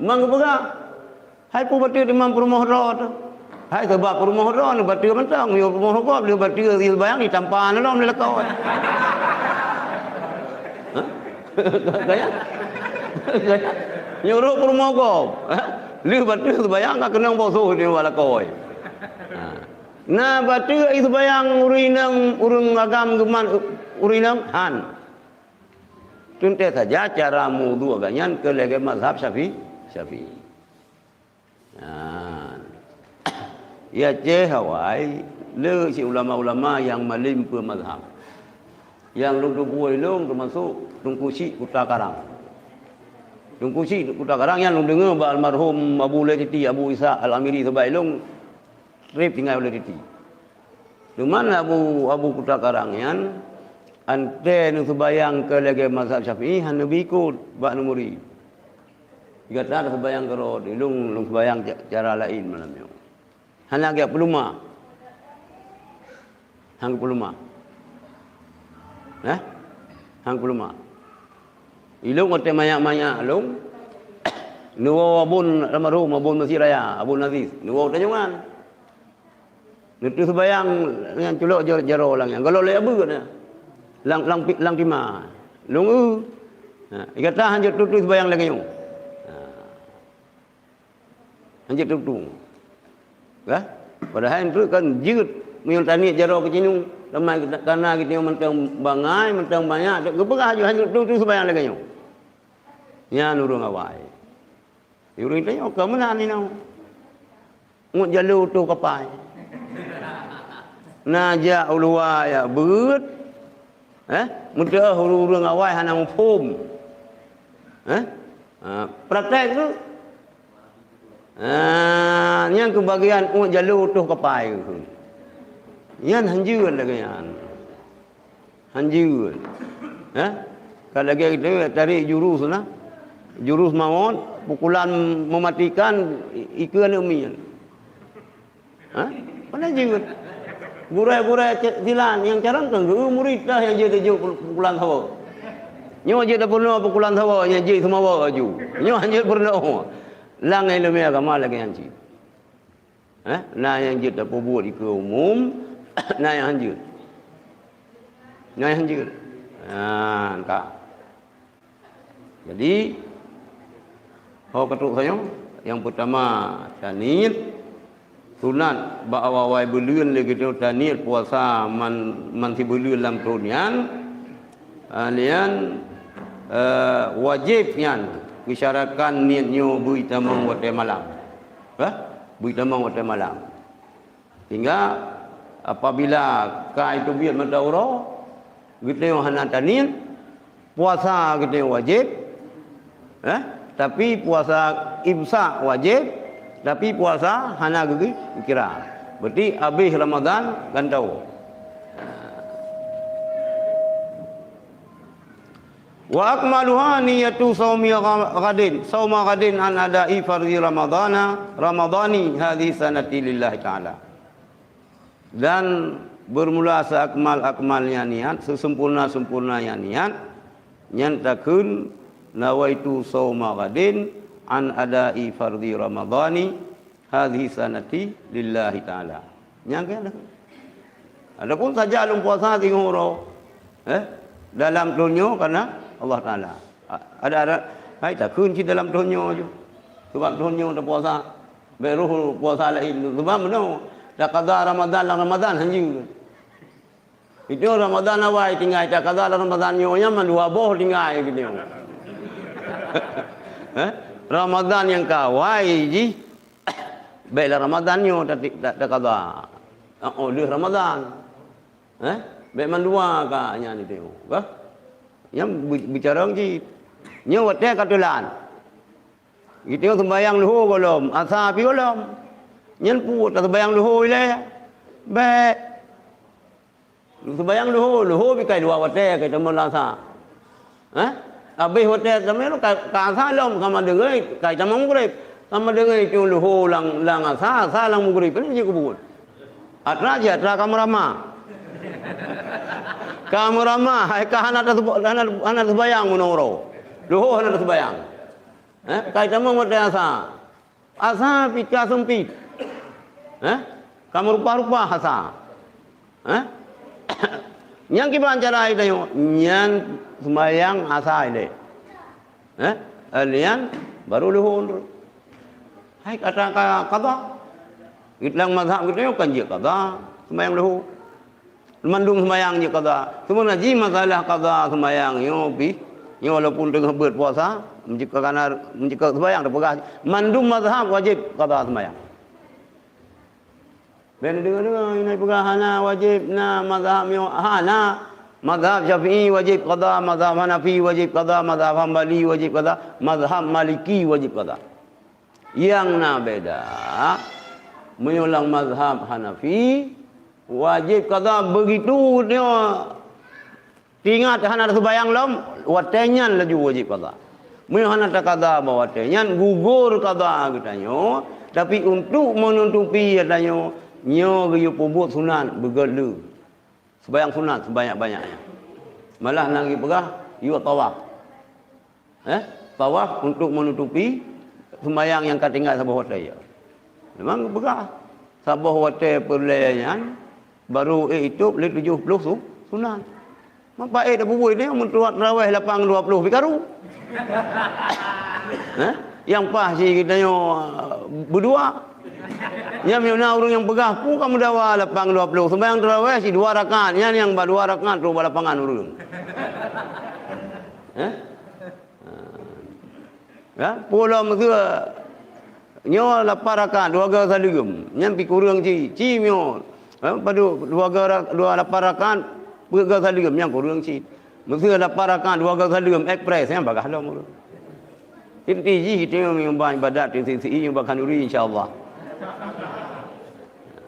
Man geupeugah, Hai peue bateue teuma peurumoh droe teuh? Hai sabab peurumoh droe nyoe bateue mantong, meunyoe peurumoh gob lheueh bateue jiseubayang jitampa lom lé lakoe. Hah? Gaya? Gaya? Nyoe rot peurumoh gob. Hah? Lheueh bateue seubayang ka keunong boh soh nibak lakoe. Ha. Na bateue jiseubayang ureuëng inong, ureuëng agam geumat ureuëng inong? Han. Teuntée saja cara meuwudu gobnyan keu lagée mazhab Syafi-, Syafi'i. Nah, ya céh awai le cit ulama-ulama nyang malem peue mazhab. Nyang lôn teupeue ilong teumasok Teungku Chik Kuta Karang. Teungku Chik Kuta Karang nyan lôn deungoe bak almarhum Abu Lé Titi, Abu Ishak Al-Amiri, sabab ilong treb tinggai u Lé Titi. Teuma Abu, Abu Kuta Karang nyan, antée neuseubayang keu lagée mazhab Syafi'i, hana neubi ikot bak neumurit. Gata taseubayang keurot, ilong lôn seubayang ca-, cara laén malam nyoe. Hana geupeuleumah. Han geupeuleumah. Hah? Han geupeuleumah. Ilong watée manyak-manyak lôn, neuwoe abon almarhum, abon Mesir Raya, abon Aziz, neuwoe tanyoe. Neuteuh seubayang nyan culok ja-, jaroe lam nyan. Golom lé abeuet na. Lam, lam pi-, lam tima. Lôn eu. Ha, gata hanjeuet tutoe seumayang lagée nyoe. Ha. Hanjeuet tutoe. Kan? Padahai treuk kan jeuet meunyoe taniet jaroe keucinung, teuma kana geutanyoe mantong bangai, mantong banyak, geupeugah laju hanjeuet tutoe seumayang lagée nyoe. Nyan ureuëng awai. Ureuëng tanyoe ka meunan inoe. Ngon jalô toh kapai. Na jak u luwa jak beuet, eh, meuteuh ureuëng awai hana muphom. Eh? Ha, praktek tu. Ha, nyan keuh bagian ngon jalô toh kapai. Nyan hanjeuet lagée nyan. Hanjeuet. Eh? Ka lagée geutanyoe tarek jurus na. Jurus mawöt, pukulan mematikan, i-, ikeue aneuëk miet. Ha? Mana jeuet? Gurée-gurée silat nyang carông kan geu murit dah nyang jeuet tajok pukulan sawa. Nyoe jeuet tapeurunoe pukulan sawa nyang jeuet seumawa laju. Nyoe hanjeuet peurunoe. Lam ileumé agama lagée nyan cit. Eh, na nyang jeuet tapeubuet ikeue umum, na nyang hanjeuet. Na nyang hanjeuet. Nah, ka. Jadi, ho ka trok tanyoe, nyang peutama taniet sunat bak awai-awai buleuen lé geutanyoe taniet puasa man, man sibuleuen lam thon nyan. Ah, nyan, eh, wajéb nyan geusyaratkan niet nyoe beuitamong watée malam. Hah? Beuitamong watée malam. Sehingga apabila ka iteubiet mata uroe, geutanyoe hana taniet, puasa geutanyoe wajéb, eh? Tapi puasa imsak wajéb, tapi puasa hana geukira. Berarti abéh Ramadan gantoe. Wa akmaluha niyatu saumi gha-, ghadin, sauma ghadin an adai fardhi ramadhana, ramadhani hadhi sanati lillahi ta'ala. Dan bermula seakmal-akmalnya niat, sesempurna-sempurnanya niat, nyan takheun nawaitu sauma ghadin an adai fardhi ramadhani hadhi sanati lillahi ta'ala. Nyang keuh dah. Adapun saja lôn puasa singoh uroe, eh, dalam thon nyoe karena Allah Taala. A-, ada, ada, hai takheun cit dalam thon nyoe ju. Sebab thon nyoe tapuasa. Bèk roh puasa laén tu. Sebab meunoe, taqadha Ramadan lam Ramadan hanjeuet. Itu Ramadan awai tinggai, taqadha lam Ramadan nyoe nyan mandua boh tinggai gitu. Eh? Ramadan nyang ka awai jih, bèk lam Ramadan nyoe ta-, ta-, taqadha. Oh, lheueh Ramadan. Eh? Bèk mandua ka nyan itu. Bah? Nyang bi-, bicara cit. Nyoe watèe ka teulat. Geutanyoe seumbahyang luho gohlom, asa pih gohlom. Nyan peue taseumbahyang luho ilèe? Bèk. Seumbahyang luho, luho pih kai dua watèe, kai tamong asa. Hah? Abéh watèe tamong ka, ka asa lom, sama deungon kai tamong mugrib. Sama deungon itu luho lam, lam asa, asa lam mugrib. Kan jeuet keu buet. Atra jih, atra ka meuramah. Ka meuramah, hai ka hana taseuba-, hana, hana seumbahyang meunoe uroe. Luho hana taseumbahyang. Eh, kai tamong watèe asa. Asa pih ka seumpit. Eh, ka meurubah-rubah asa. Eh? Nyang kiban cara tanyoe, nyan seumbahyang asa ilèe. Eh? Lian baru luho. Hai kata ka qadha. Lam mazhab geutanyoe kan jeuet qadha seumbahyang luho. Mandum seumbahyang jeuet qadha. Seumeunan jih masalah qadha seumbahyang nyoe pih, nyoe walaupun teungoh beuet puasa, meunyoe ka kana, meunyoe ka seumbahyang tapeugah, mandum mazhab wajéb qadha seumbahyang. Bèk neudeungoe-deungoe, na peugah hana wajéb, na mazhab nyoe, hana. Mazhab Syafi'i wajéb qadha, mazhab Hanafi wajéb qadha, mazhab Hambali wajéb qadha, mazhab Maliki wajéb qadha. Nyang na beda, meunyoe lam mazhab Hanafi, wajéb qadha begitu nyoe teuingat hana taseumbahyang lom, watèe nyan laju wajéb qadha. Meunyoe hana taqadha bak watèe nyan, gugur qadha geutanyoe, tapi untuk meunutupi geutanyoe, nyoe geuyue peubuet sunat beugöt lé. Seumbahyang sunat sebanyak-banyaknya. Malah na geupeugah, yue tawaf. Eh, tawaf untuk meunutupi seumbahyang nyang ka tinggai saboh watèe. Memang geupeugah, saboh watèe peureulèe nyan baru ék itôb lé tujoh ploh su-, sunat. Mapa ék tapeubuet nyoe meuntuat tarawèh lapan dua ploh pih karu. Hah? Nyang paih cit geutanyoe beudua. Nyan meunyoe na ureuëng nyang peugah peue ka meudawa lapan dua ploh, seumayang tarawèh cit dua rakaat, nyan nyang bak dua rakaat trok bak lapangan ureuëng. Hah? Ya, pulom meuseu nyoe lapan rakaat dua goe saleuem, nyan pih kureueng cit, ci meunyoe. Ha, padub dua goe ra-, dua lapan rakaat peuet goe saleuem, nyan kureueng cit. Meuseu lapan rakaat dua goe saleuem ekspres, nyan bagaih lom ureuëng. Inti jih tanyoe meunyoe ban ibadat teusi-si nyoe bak khanuri insya-Allah.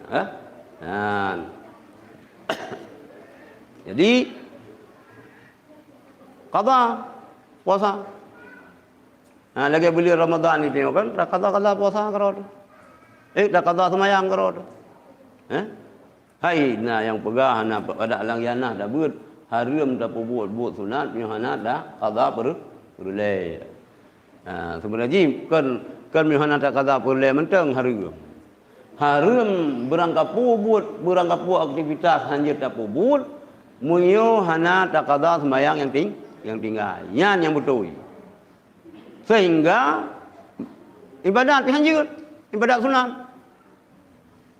Ha? Nyan. Jadi, qadha puasa. Ha, lagèe buleuen Ramadhan nyoe kan, taqadha-qadha puasa keudroe. Eh, taqadha seumayang keudroe. Eh? Hai na nyang peugah hana pada alang yanah dak beuet, hareuem tapeubuet buet sunat nyoe hana taqadha per-, peureulèe. Ha, seubeuna jih kon, kon nyoe hana taqadha peureulèe mantong hareuem. Hareuem beurangkapeue buet, beurangkapeue aktivitas hanjeuet tapeubuet, meunyoe hana taqadha seumayang nyang ting-, nyang tinggai. Nyan nyang beutôi. Sehingga ibadat pih hanjeuet, ibadat sunat.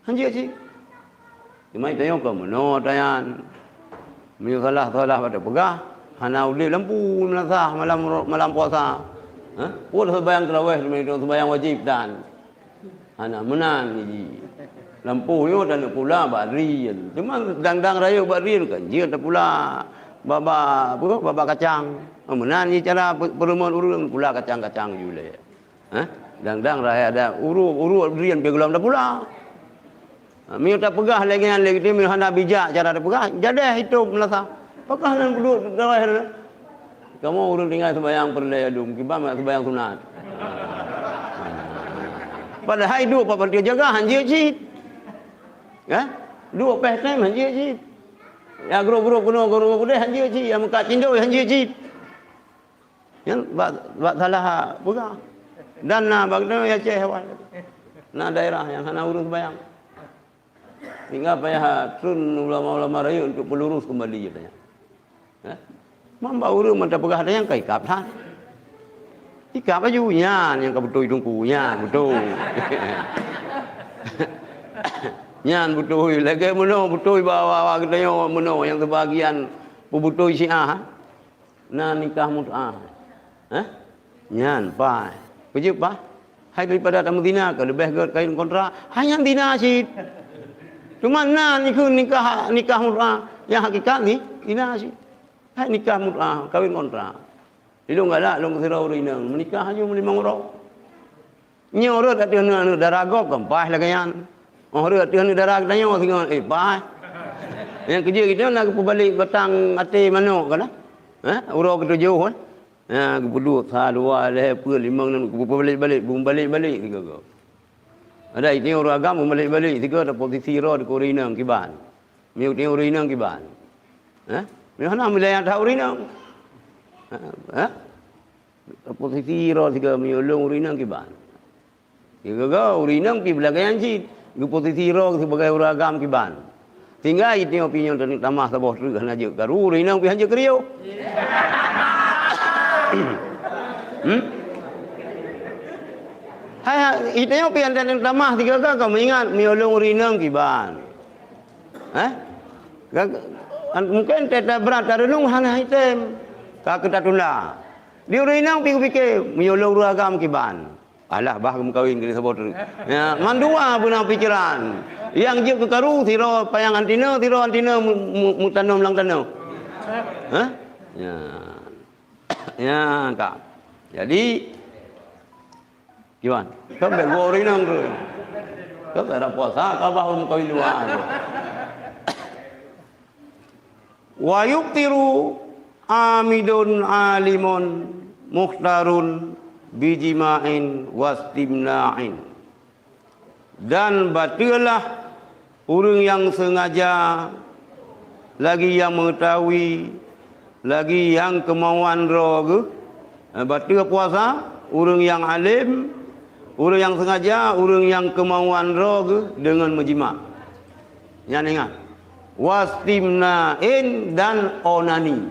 Hanjeuet cit. Cuma tanyoe kon meunoe tanyan. Meunyoe salah-salah bak tapeugah, hana udeb lampu meunasah malam, malam puasa. Ha? Pun seubayang tarawèh, seubayang wajéb dan Hana meunan jih. Lampôh nyoe taneuk pula bak drien. Teuma dang-dang rayeuk bak drien kan jeuet tapula bak, bak, apa, bak, bak kacang. Meunan jih cara pe-, peureumeun ureueng pula kacang-kacang ju lé. Hah? Dang-dang rayeuk ada uruek, uruek drien pih gohlom tapula. Ha, meunyoe tapeugah lagèe nyan lé geutanyoe, meunyoe hana bijak cara tapeugah, jadeh itôb meunasah. Pakon nan peuduek tarawèh nyan? Kamoe ureueng tinggai seumayang peureulèe lom, kiban mak seumayang sunat. Padahai duek pat bantu jaga, hanjeuet cit. Ya? Duek péh tem, hanjeuet cit. Ya, grob-grob keunoe, grob-grob keudeh, hanjeuet cit. Ya, meukat cindoi, hanjeuet cit. Nyan bak, bak salah peugah. Dan na bak geutanyoe Aceh awai. Na daerah nyang hana ureueng seumayang. Sehingga payah treun ulama-ulama rayeuk untuk pelurus kembali, katanya. Eh? Mamba ureueng mantong peugah, ada nyang ka ikab that. Ikab laju, nyan nyang ka beutôi teungku, nyan beutôi. Nyan beutôi, lagèe meunoe beutôi bak awak-awak geutanyoe meunoe nyang sebahagian peubeutôi Syiah. Na nikah mut'ah. Hah? Nyan paih. Peujeuet paih. Hai daripada tameuzina ka leubeh gèt kawin kontrak. Hai nyan zina cit. Cuma na nikheun nikah, nikah mut'ah. Nyang hakikat ni zina cit. Hai nikah mut'ah, kawin kontrak. Di lôn galak lôn sidroe ureueng inong meunikah laju meulimong uroe. Nyoe rhot ateueh aneuk-aneuk dara gob kan paih lagèe nyan. Oh, rhot ateueh aneuk dara geutanyoe singoh, eh, paih. Nyang keujeuet geutanyoe na geupeubalek batang até manok kan, eh? Uroe keutujôh, eh? Ha, geupeuduek sa, dua, lhèe, peuet, limong, nam, geupeubalek-balek, geupeubalek-balek sigoe-goe. Ada geutanyoe ureueng agam geupeubalek-balek sigoe, ada posisi droe di ureueng inong kiban. Meunyoe geutanyoe ureueng inong kiban. Eh? Meunyoe hana wilayah that ureueng inong. Eh? Eh? Posisi droe sigoe meunyoe lôn ureueng inong kiban. Sigoe-goe ureueng inong pih beulagèe nyan cit. Geuposisi droe sibagai ureueng agam kiban. Sehingga geutanyoe pih nyoe taneuk tamah saboh treuk hana jeuet karu, ureueng inong pih hana jeuet keuriôh. Hmm? Hai, hai, geutanyoe pih hana taneuk tamah sigoe-goe ka meuingat meunyoe lôn ureueng inong kiban. Eh? Gag-, an-, mungkin teutab brat tareunung hana item. Ka keutatunda. Di ureueng inong pih geupike, meunyoe lôn ureueng agam kiban. Alah, bah geumeukawen keu saboh treuk. Ya, mandua beuna pikeran. Nyang jeuet keu karu, sidroe panyang antina, sidroe antina mu-, mu-, mutanom lam tanoh. Hah? Ya. Ya, ka. Jadi, kiban. Kan bèk goh ureueng inong tu. Kan tak ada puasa, ka bah geumeukawen dua tu. Wa yuftiru amidun alimun mukhtarun bijima'in wastimna'in. Dan bateulah ureueng nyang seungaja, lagi nyang meutawi, lagi nyang keumauan droe geuh, eh, bateue puasa, ureueng nyang além, ureueng nyang seungaja, ureueng nyang keumauan droe geuh deungon meujimak. Nyan ingat. Wastimna'in dan onani.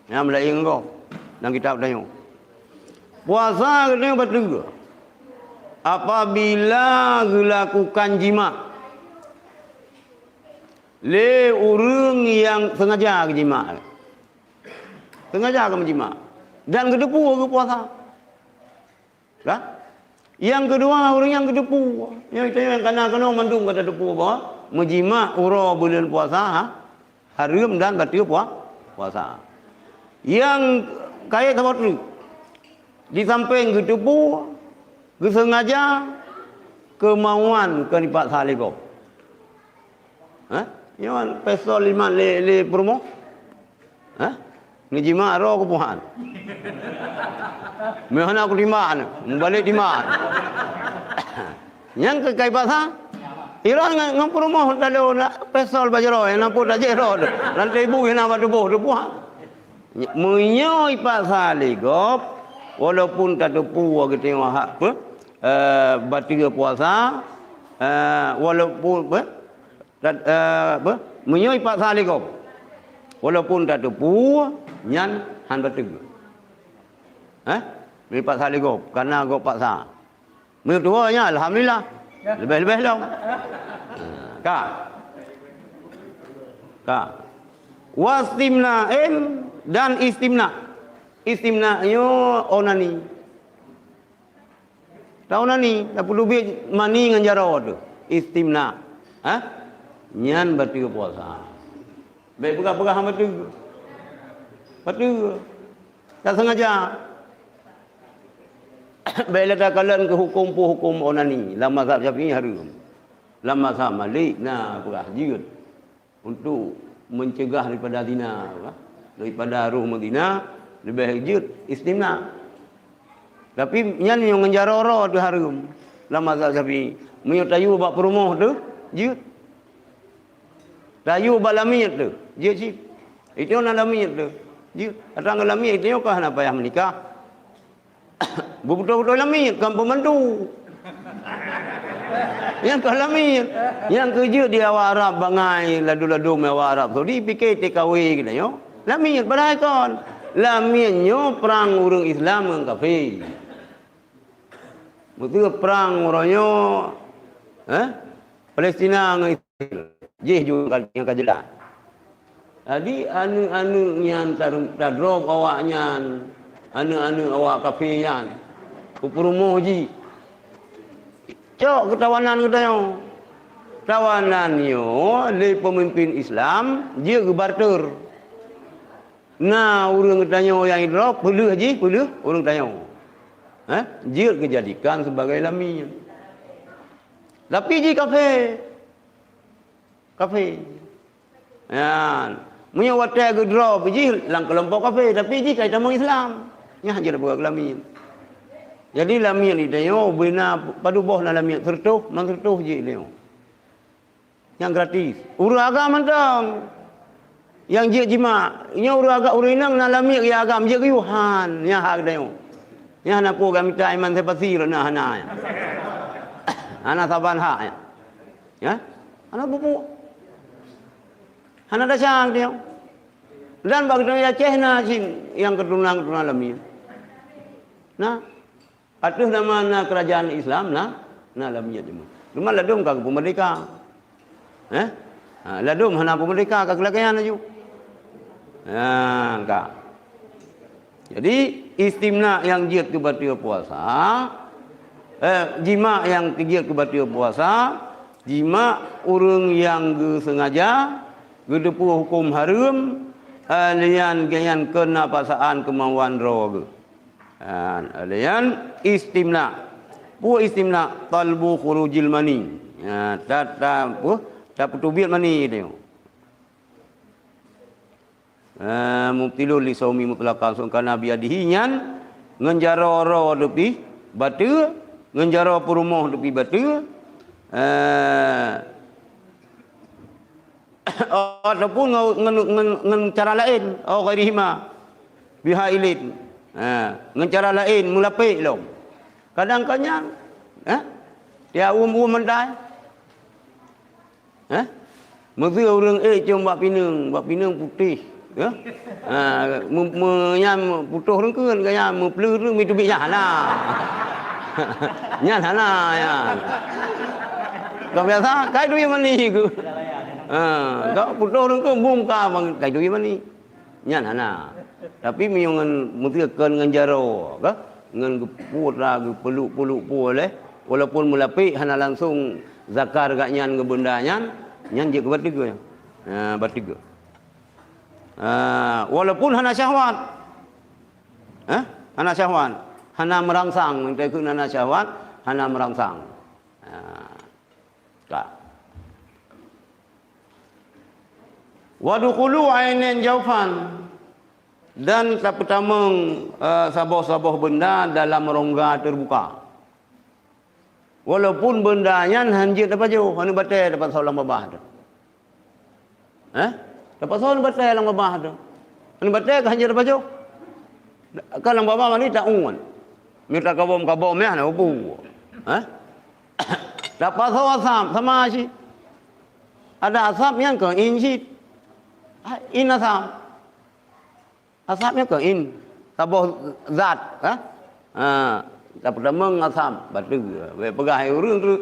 Nyang meulaén gob dalam kitab tanyoe. Puasa geutanyoe bateue apabila geulakukan jima lé ureuëng nyang sengaja geujima. Sengaja geumeujima dan geuteupeue geupuasa. Ka? Nyang keudua, ureuëng nyang geuteupeue. Nyoe tanyoe nyang kana keunoe mandum ka tateupeue bahwa meujima uroe buleuen puasa ha, hareuem dan bateue pua-, puasa. Nyang kayée saboh treuk, di sampéng geuteupeue, geusengaja, keumauan keu nipaksa lé gob. Hah? Nyoe pistol lima lé, lé peurumoh. Hah? Neujima roe keu puhan. Meuhana kutimbak, mubalek timbak. Nyang keu kai paksa, iroh ngon, ngon peurumoh talo na pistol bak jaroe, nyang na pun tajéh roe tu. Rantai bu nyang na bak tuboh tu puhan. Meunyoe ipaksa lé gob, walaupun tateupeue geutanyoe hak peuet, eh, bateue puasa, eh, walaupun peuet, Tat-, eh, apa? Meunyoe ipaksa lé gob, walaupun tateupeue, nyan hán bateue. Hah? Meunyoe ipaksa lé gob, kana gob paksa. Meunyoe tuwoe nyan, alhamdulillah. Leubeh-leubeh lom. Ka. Ka. Wastimna'in dan istimna'. Istimna' nyoe onani. Tahu na ni, tapeuteubiet mani ngon jaroe tu. Istimna. Ha? Nyan bateue puasa. Bék peugah-peugah hana bateue. Bateue. Tak sengaja. Bék lé takalon keu huköm peue huköm onani. Lam mazhab Syafi'i hareuem. Lam mazhab Malik na peugah jeuet. Untuk mencegah daripada zina, daripada roh meuzina, leubeh jeuet istimna. Tapi nyan nyang ngon jaroe-roe teuh hareuem lam mazhab Syafi'i. Meunyoe tayue bak peurumoh teuh, jeuet. Tayue bak lamiet teuh, jeuet cit. Itu na lamiet teuh, jeuet. Atang lamiet itu ka hana payah menikah. Beutôi-beutôi lamiet, kon pembantu. Nyang ka lamiet. Nyang keujeuet di awak Arab bangai, ladum-ladum awak Arab Saudi, pike T K W geutanyoe. Lamiet, padahai kon. Lamiet nyoe prang ureuëng Islam ngon kafé. Beutôi prang uroe nyoe, eh? Palestina ngon Israel. Jih ju nyang ka jeulaih. Jadi, aneuëk-aneuëk nyan ta-, tadrop awak nyan, aneuëk-aneuëk awak kafé nyan, keu peurumoh jih. Cok keu tawanan geutanyoe. Tawanan nyoe lé peumimpén Islam jeuet geubarter. Na ureuëng geutanyoe nyang idrop, peuleueh jih, peuleueh ureuëng tanyoe. Eh? Jeuet geujadikan sibagai lamiet. Tapi jih kafé. Kafé. Nyan. Meunyoe watée geudroe pih jih lam keulompok kafé, tapi jih ka jitamong Islam. Nyan jeuet peugah lamiet. Jadi lamiet di tanyoe bina padub boh na lamiet, seureutôh, man seureutôh jih tanyoe. Nyang gratis. Ureuëng agam mantong. Nyang jeuet jimak. Nyoe ureuëng agam, ureuëng inong na lamiet ya agam, jeuet geuyuhan. Nyan hak tanyoe. Nyan hana peue ka mita iman sepasir na hana. Hana saban hak. Ya? Hana bubu. Hana dasar dia. Dan bak geutanyoe Aceh na cit nyang keuturonan-keuturonan lamiet. Nah, ateueh nama na keurajaan Islam na, na lamiet cuma. Cuma ladum ka geupeumeurdeka. Eh? Ha, ladum hana peumeurdeka ka keulakaian laju. Ha, ka. Jadi, istimna nyang jeuet keu bateue puasa, eh, jimak nyang jeuet keu bateue puasa, jimak ureuëng nyang geusengaja, geuteupeue huköm hareuem, eh, lian geuyan keu napaksaan keumauan droe geuh. Ha, lian istimna. Peue istimna? Talbu khurujil mani. Ha, ta, ta, peue? Tapeuteubiet mani teuh. Eh, mubtilun li saumi mutlaqan, sungkana biadihi nyan, ngon jaroe-roe teuh pih bateue, ngon jaroe peurumoh teuh pih bateue, eh, ataupun ngon, ngon, ngon, ngon cara laén, au ghairihima, bihailin, eh, ngon cara laén, meulapék lom. Kadang-kadang, eh, tiap uem-uem meutai. Eh? Meuseu ureuëng ék com bak pineung, bak pineung putéh, ya. Ha, me-, me-, nyan putôh reungkeun, ka nyan meupleueh reung, mi teubiet nyan hana. Nyan hana, nyan. Ka biasa, kai teubiet mani ku. Ha, ka putôh reungkeun, bum ka, bang, kai teubiet mani. Nyan hana. Tapi meunyoe ngon meuseu kon ngon jaroe, ka? Ngon geuputra, geupeluk-peluk peue lé, walaupun meulapék hana langsung zakar gak nyan ngon benda nyan, nyan jeuet keu bateugoe. Ha, bateugoe. Ha, walaupun hana syahwat. Ha? Hana syahwat. Hana merangsang, meuntaikeun hana syahwat, hana merangsang. Ha. Ka. Wa dukhulu ainin jaufan, dan tapeutamong, eh, saboh-saboh benda dalam rongga teubuka. Walaupun benda nyan han jeuet tapajoh, aneuk batée tapasoe lam babah teuh. Eh? Tapasoe aneuk batée lam babah teuh. Aneuk batée ka han jeuet tapajoh. Ka lam babah mani taun. Mita kabom-kabom meh na upu. Eh? Tapasoe asam sama cit. Ada asam nyan keu in cit. Ah, in asam. Asam nyan keu in. Saboh zat, ha? Ha, tapeutamong asam, bateu. Bèk peugah hai ureueng tu,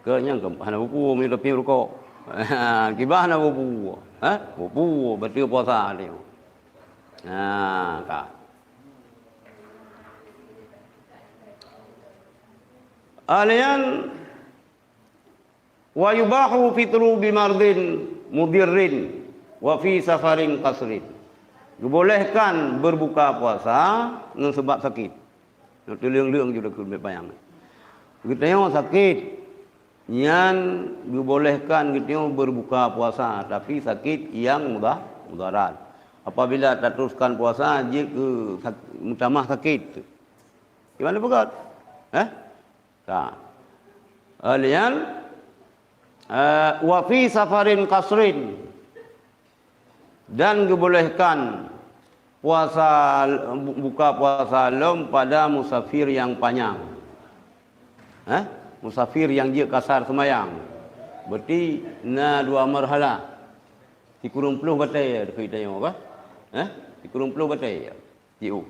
keu nyang keu hana buku, meunyoe tapi rukok. Ha, kiban hana buku. Ha? Buku, bateu puasa dia. Ha, ka. Alian Wa yubahu fitru bimardin mudirrin wa fi safarin qasrin. Geubolehkan berbuka puasa ngon sebab sakit. Nyoe teuleung-leung ju takheun bèk panyang. Geutanyoe sakit, nyan geubolehkan geutanyoe berbuka puasa, tapi sakit yang muda-, mudarat. Apabila tateruskan puasa, jeuet keu sak-, meutamah sakit. Di mana peugah? Eh? Ka. Alian, eh, wa fi safarin qasrin, dan geubolehkan puasa, bu-, buka puasa lom pada musafir yang panyang. Eh? Musafir yang jeuet kasar seumayang. Berarti na dua marhalah. Sikureueng ploh batée, ya, deungon tanyoe, apa? Eh? Sikureueng ploh batée, ya. Jiôh.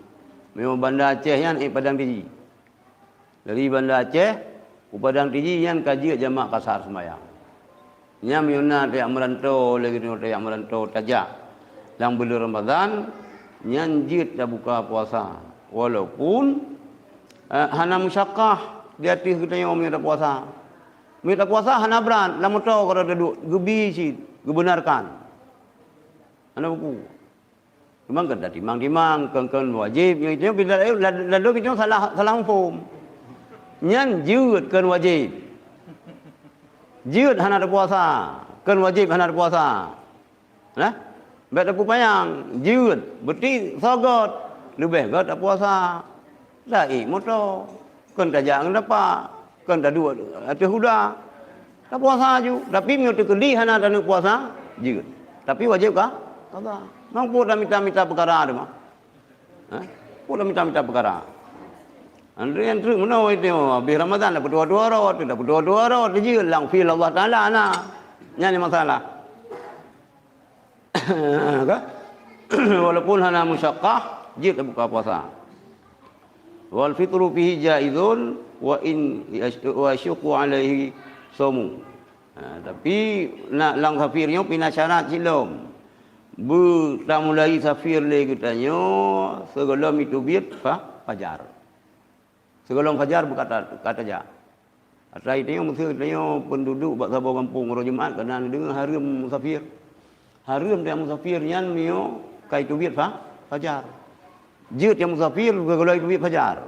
Memang Banda Aceh nyan ék Padang Tiji. Dari Banda Aceh u Padang Tiji nyan ka jeuet jamak kasar seumayang. Nyan meunyoe na tajak meurantô, lagèe nyoe tajak meurantô tajak lam buleuen Ramadhan, nyan jeuet tabuka puasa. Walaupun, eh, hana musyakkah di ateueh geutanyoe meunyoe tapuasa. Meunyoe tapuasa hana brat, lam moto keu taduek, geubi cit, geubeunarkan. Hana buku. Memang keu tatimang-timang, keu, keu wajéb, nyoe, nyoe, nyoe, lalu, lalu, nyoe salah, salah muphom. Nyan jeuet keu wajéb. Jeuet hana tapuasa, keu wajéb hana tapuasa. Nah, bèk tapeupanyang, jeuet, beuti soe göt, leubeh göt tapuasa. Taék moto, kon tajak ngon tapak, kon taduek ateueh kuda. Tapuasa ju, tapi meunyoe teukeudi hana taneuk puasa, jeuet. Tapi wajéb ka qadha. Mang peue tamita-mita peukara teuma. Ha? Peue tamita-mita peukara. Andre nyang treuk meunoe itu, habéh Ramadhan dah peutuha-tuha rot, dah peutuha-tuha rot, jeuet lam fil Allah Taala na. Nyan masalah. Ka? Walaupun hana musyakkah, jeuet buka puasa. Wal fitru fihi jaizun wa in yash-, wa yasyuqqu alaihi saumu. Ha, tapi na lam safir nyoe pih na syarat silom. Beutamulai safir lé geutanyoe sigohlom iteubiet fa-, fajar. Sigohlom fajar beuka ta-, ka tajak. Atra tanyoe meuseu tanyoe peunduduek bak saboh gampông uroe Jumat kana neudeungoe hareuem musafir. Hareuem tajak musafir nyan meunyoe ka iteubiet fa-, fajar. Jeuet nyang musafir sigohlom iteubiet fajar.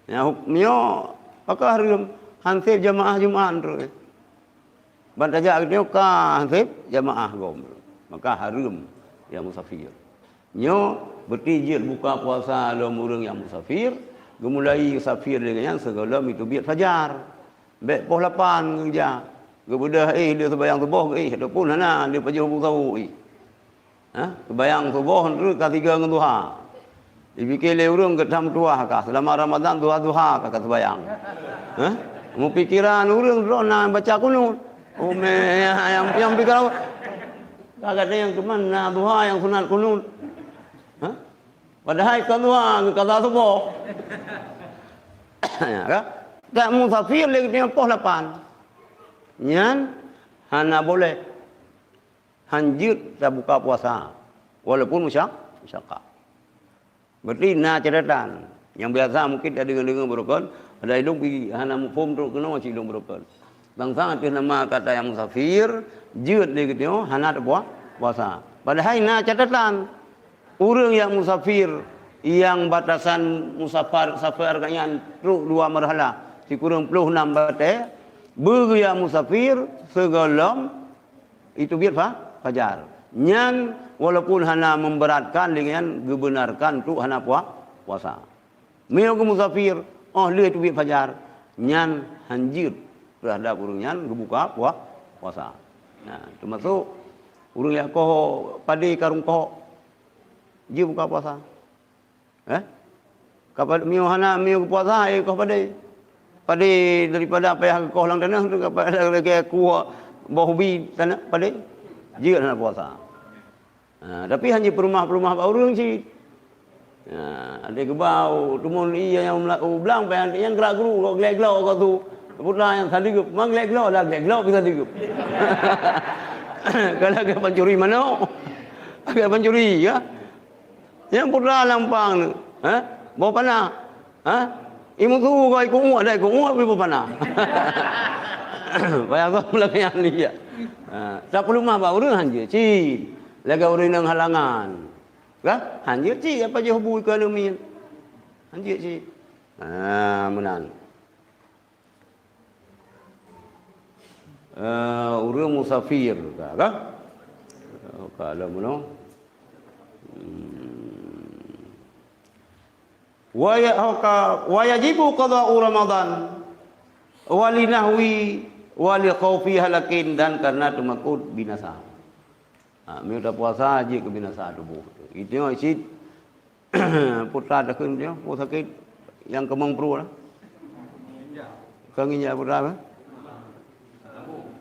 Nyan huk-, meunyoe pakon hareuem, han sép jamaah Jumat treuk. Ban tajak geutanyoe ka han sép jamaah gob, maka hareuem nyang musafir. Nyoe beuti jeuet buka puasa lom ureueng nyang musafir, geumulai safir lé nyan sigohlom iteubiet fajar. Bèk poh lapan geujak, geubeudôh éh lé seumayang suboh éh, ataupun hana lé pajoh bu sawoe éh. Ha? Seumayang suboh nteuk ka sigoe ngon duha. Jipike lé ureueng geutam tuah kah, seulama Ramadhan duha-duha kah ka seumayang. Ha? Meupikeran ureueng droe na baca kunut. Umé nyang, nyang, nyang pikir apa? Kadang nyang cuman na duha nyang sunat kunut. Ha? Padahai kon duha, geukada suboh. Ya, kan? Dak musafir lé geutanyoe poh lapan. Nyan hana boleh. Han jeuet tabuka puasa, walaupun musya-, musyaqqah. Berarti na catatan. Nyang biasa mungkin tadeungoe-deungoe beurukon, padahai lôn pih hana muphom trok keunoe cit lôn beurukon. Bangsa ateueh nama kata nyang musafir, jeuet lé geutanyoe hana tapua-, puasa. Padahai na catatan. Ureuëng nyang musafir, nyang batasan musafar, safar nyan trok dua marhalah, sikureueng ploh nam batée, beu geujak musafir sigohlom teubiet fa-, fajar. Nyan walaupun hana memberatkan, lé nyan geubenarkan untuk hana pua-, puasa. Meunyoe geumusafir, óh lheueh teubiet fajar, nyan han jeuet teuhadap ureuëng nyan geubuka pua-, puasa. Nah, teumasok ureuëng nyang koh padé karong koh, jeuet buka puasa. Eh? Ka pa-, meunyoe hana, meunyoe geupuasa, eh, koh padé. Padé daripada payah geukoh lam tanoh tu, ka pa-, lagée kuah boh ubi tanoh padé. Jeuet hana puasa. Ha, tapi hana jipeurumah-peurumah bak ureuëng cit. Ha, ada keubau, tumun iya nyang mela-, u blang, payah nyang gerak guru, kok glek glok kok tu. Putra nyang sadeup, mang glek glok dah, glek glok bisa sadeup. Kalau agak pancuri manok, agak pancuri, ya. Nyang putra lampang tu, ha? Boh panah, ha? Imusu kau ikut uak dah, ikut uak beri boh panah. Payah kau lagi ahli ya. Ha, tak perlu mah bak ureuëng han jeuet cit. Lagée ureuëng nyang halangan. Kan? Han jeuet cit apa je hubu ekonomi. Han jeuet cit. Ha, meunan. Eh, ureuëng musafir ka, ka? Ka lom meunoe. Hmm. Wa ya-, ka, wa yajibu qada'u Ramadan wa li nahwi wa li khaufi halakin, dan karena teumakot binasa. Ha, meunyoe tapuasa jeuet keu binasa tuboh. Itu cit Putra takheun dia, oh sakit nyang keumong pruet lah. Ka nginjak putra apa?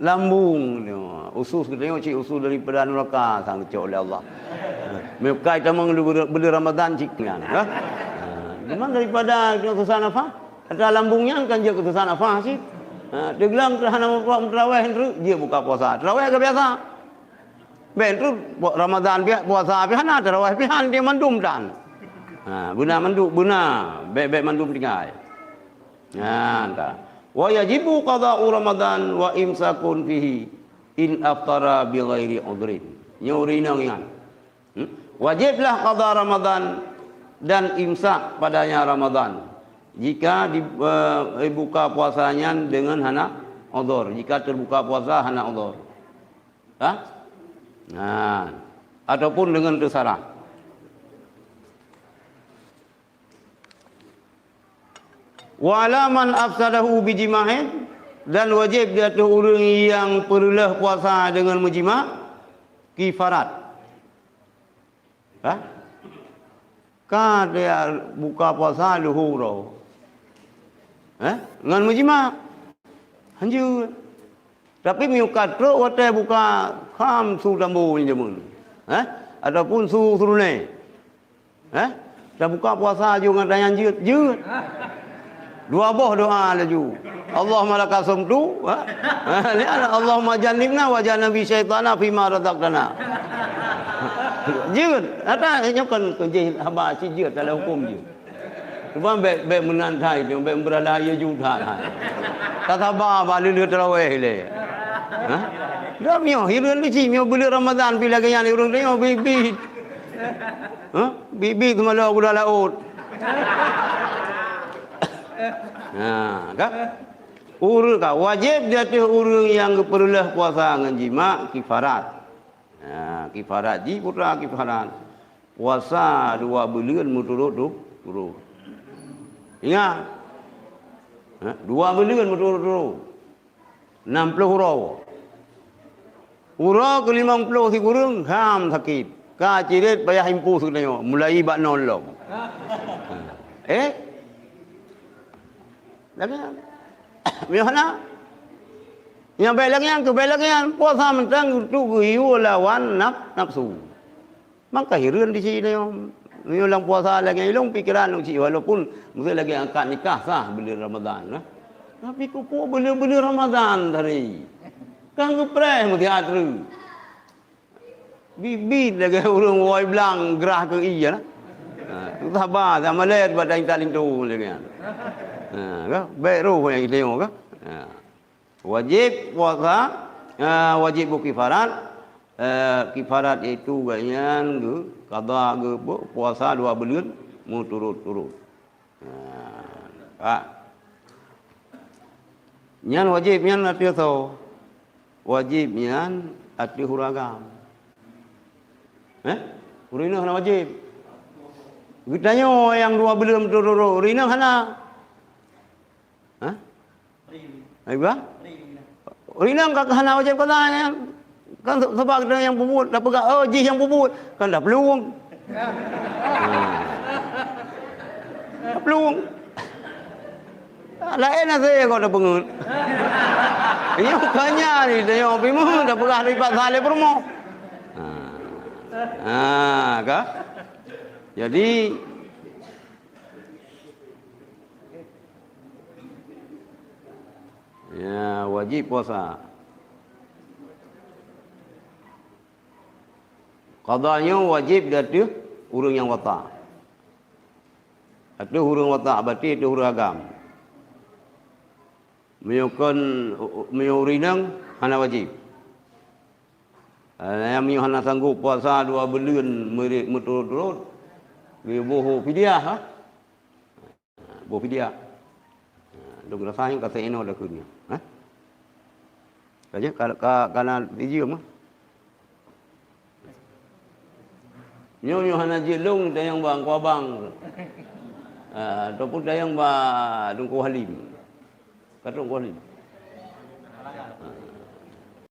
Lambung dia. Usus kita tengok cik usus daripada neraka sang dicok oleh Allah. Meukai tamong di bulan, bulan Ramadan cik nyan, ha? Ha, memang daripada dia susah nafas. Kata lambung nyan kan dia susah nafas cik. Ha, dia bilang hana meupuasa, meuteraweh, dia buka puasa. Teraweh ke biasa. Bèk tu, Ramadan pih, puasa pih hana, tarawih pih hana, dia mandum tan. Ha, beuna mandum, beuna, bèk, bèk mandum tinggai. Ha, ta. Wa yajibu qada'u Ramadan wa imsakun fihi in aftara bi ghairi udhrin. Nyoe ureueng inong ingat. Hmm? Wajiblah qada Ramadan dan imsak padanya Ramadan. Jika di, eh, buka puasa nyan dengan hana udhur, jika terbuka puasa hana udhur. Ha? Nah, ataupun dengan teusarah. Wa 'ala man afsadahu bijima'in, dan wajib di ateueh ureueng nyang peureuleuh puasa deungon meujima', kifarat. Ha? Ka dia buka puasa luhur tu. Eh? Ngon meujima'. Hanjeuet. Tapi meunyoe ka trok watèe buka, kham su tambo nyan jameun. Eh? Ataupun su seureuné. Eh? Tabuka puasa aju ngon tanyan jeuet, jeuet. Dua boh doa laju. Allahumma laka sumtu, ha? Ha, ni ana, Allahumma jannibna wa jannabi syaitana fima razaqtana. Jeuet. Ata nyoe kan keu jih haba cit jeuet dalam hukum jeuet. Cuma bèk, bèk meunan thai, bèk beurala ye ju thai. Ka saba ba lheuh-lheuh tarawih lé. Ha? Dah mioh, hireuen di cit, mioh buleuen Ramadan pi lagèe nyan ureueng tengok bit-bit. Ha? Bit-bit teumalo guda laôt. Ha, ka? Ureueng ka wajéb di ateueh ureueng nyang geupeureuloh puasa ngon jima' kifarat. Ha, kifarat jih putra kifarat. Puasa dua buleuen meuturot tu, turot. Ingat. Ha, dua buleuen meuturot-turot. Nam ploh uroe. Uroe keu limong ploh sikureueng, ham sakét. Ka cirét payah impôh sikureueng nyoe, mulai bak nol lom. Eh? Lagèe nyan. Meuhana. Nyang bèk lagèe nyan, keu bèk lagèe nyan, puasa mantong untuk geuyue lawan naf-, nafsu. Maka hireuen di sinoe. Meunyoe lam puasa lagèe ilong pikiran lôn cit, walaupun meusti lagèe akad nikah sah buleuen Ramadhan, nah. Tapi keupeue buleuen-buleuen Ramadhan tadi? Kan geupreh meusihat treuk. Bit-bit lagèe ureueng woe blang grah keu ie, nah. Ha, tu saba, sama lé bak dayang tak linto lagèe nyan. Ha, ka? Bèk roh nyang istimewa, ka? Ha. Wajéb puasa, eh, wajéb beu kifarat, eh, kifarat yaitu gobnyan geu-, qadha geu-, puasa dua buleuen meuturot-turot. Nah, ka. Nyan wajéb nyan ateueh soe? Wajéb nyan ateueh ureueng agam. Eh? Ureueng inong hana wajéb. Geutanyoe nyang dua buleuen meuturot-turot, ureueng inong hana. Hah? Hai bah? Ureueng inong ka hana wajéb qadha nyan. Kan se-, sebab geutanyoe nyang peubuet, tapeugah, "Oh, jih nyang peubuet." Kan dah plueng. Ha. Dah plueng. Laén hase kok tapeungeut. Nyoe ka nyan ni, tanyoe pih meuh tapeugah dipat saleh peurumoh. Ha. Ha, ka? Jadi, ya, wajéb puasa. Qadha nyoe wajéb di ateueh ureueng nyang watak. Ateueh ureueng watak, berarti ateueh ureueng agam. Meunyoe kon, meunyoe ureueng inong, hana wajéb. Eh, nyang meunyoe hana sanggob puasa dua buleuen meuri-, meuturot-turot, geuboh fidyah, ha? Boh fidyah. Ha, lôn rasa nyan ka seuinoe dah keu nyoe. Ha? Ka jeuet, ka, ka, ka na ijeuem, ha? Nyoe, nyoe hana jeuet lôn, tanyong bak Teungku Abang. Ha, ataupun tanyong bak Teungku Halim. Ka Teungku Halim.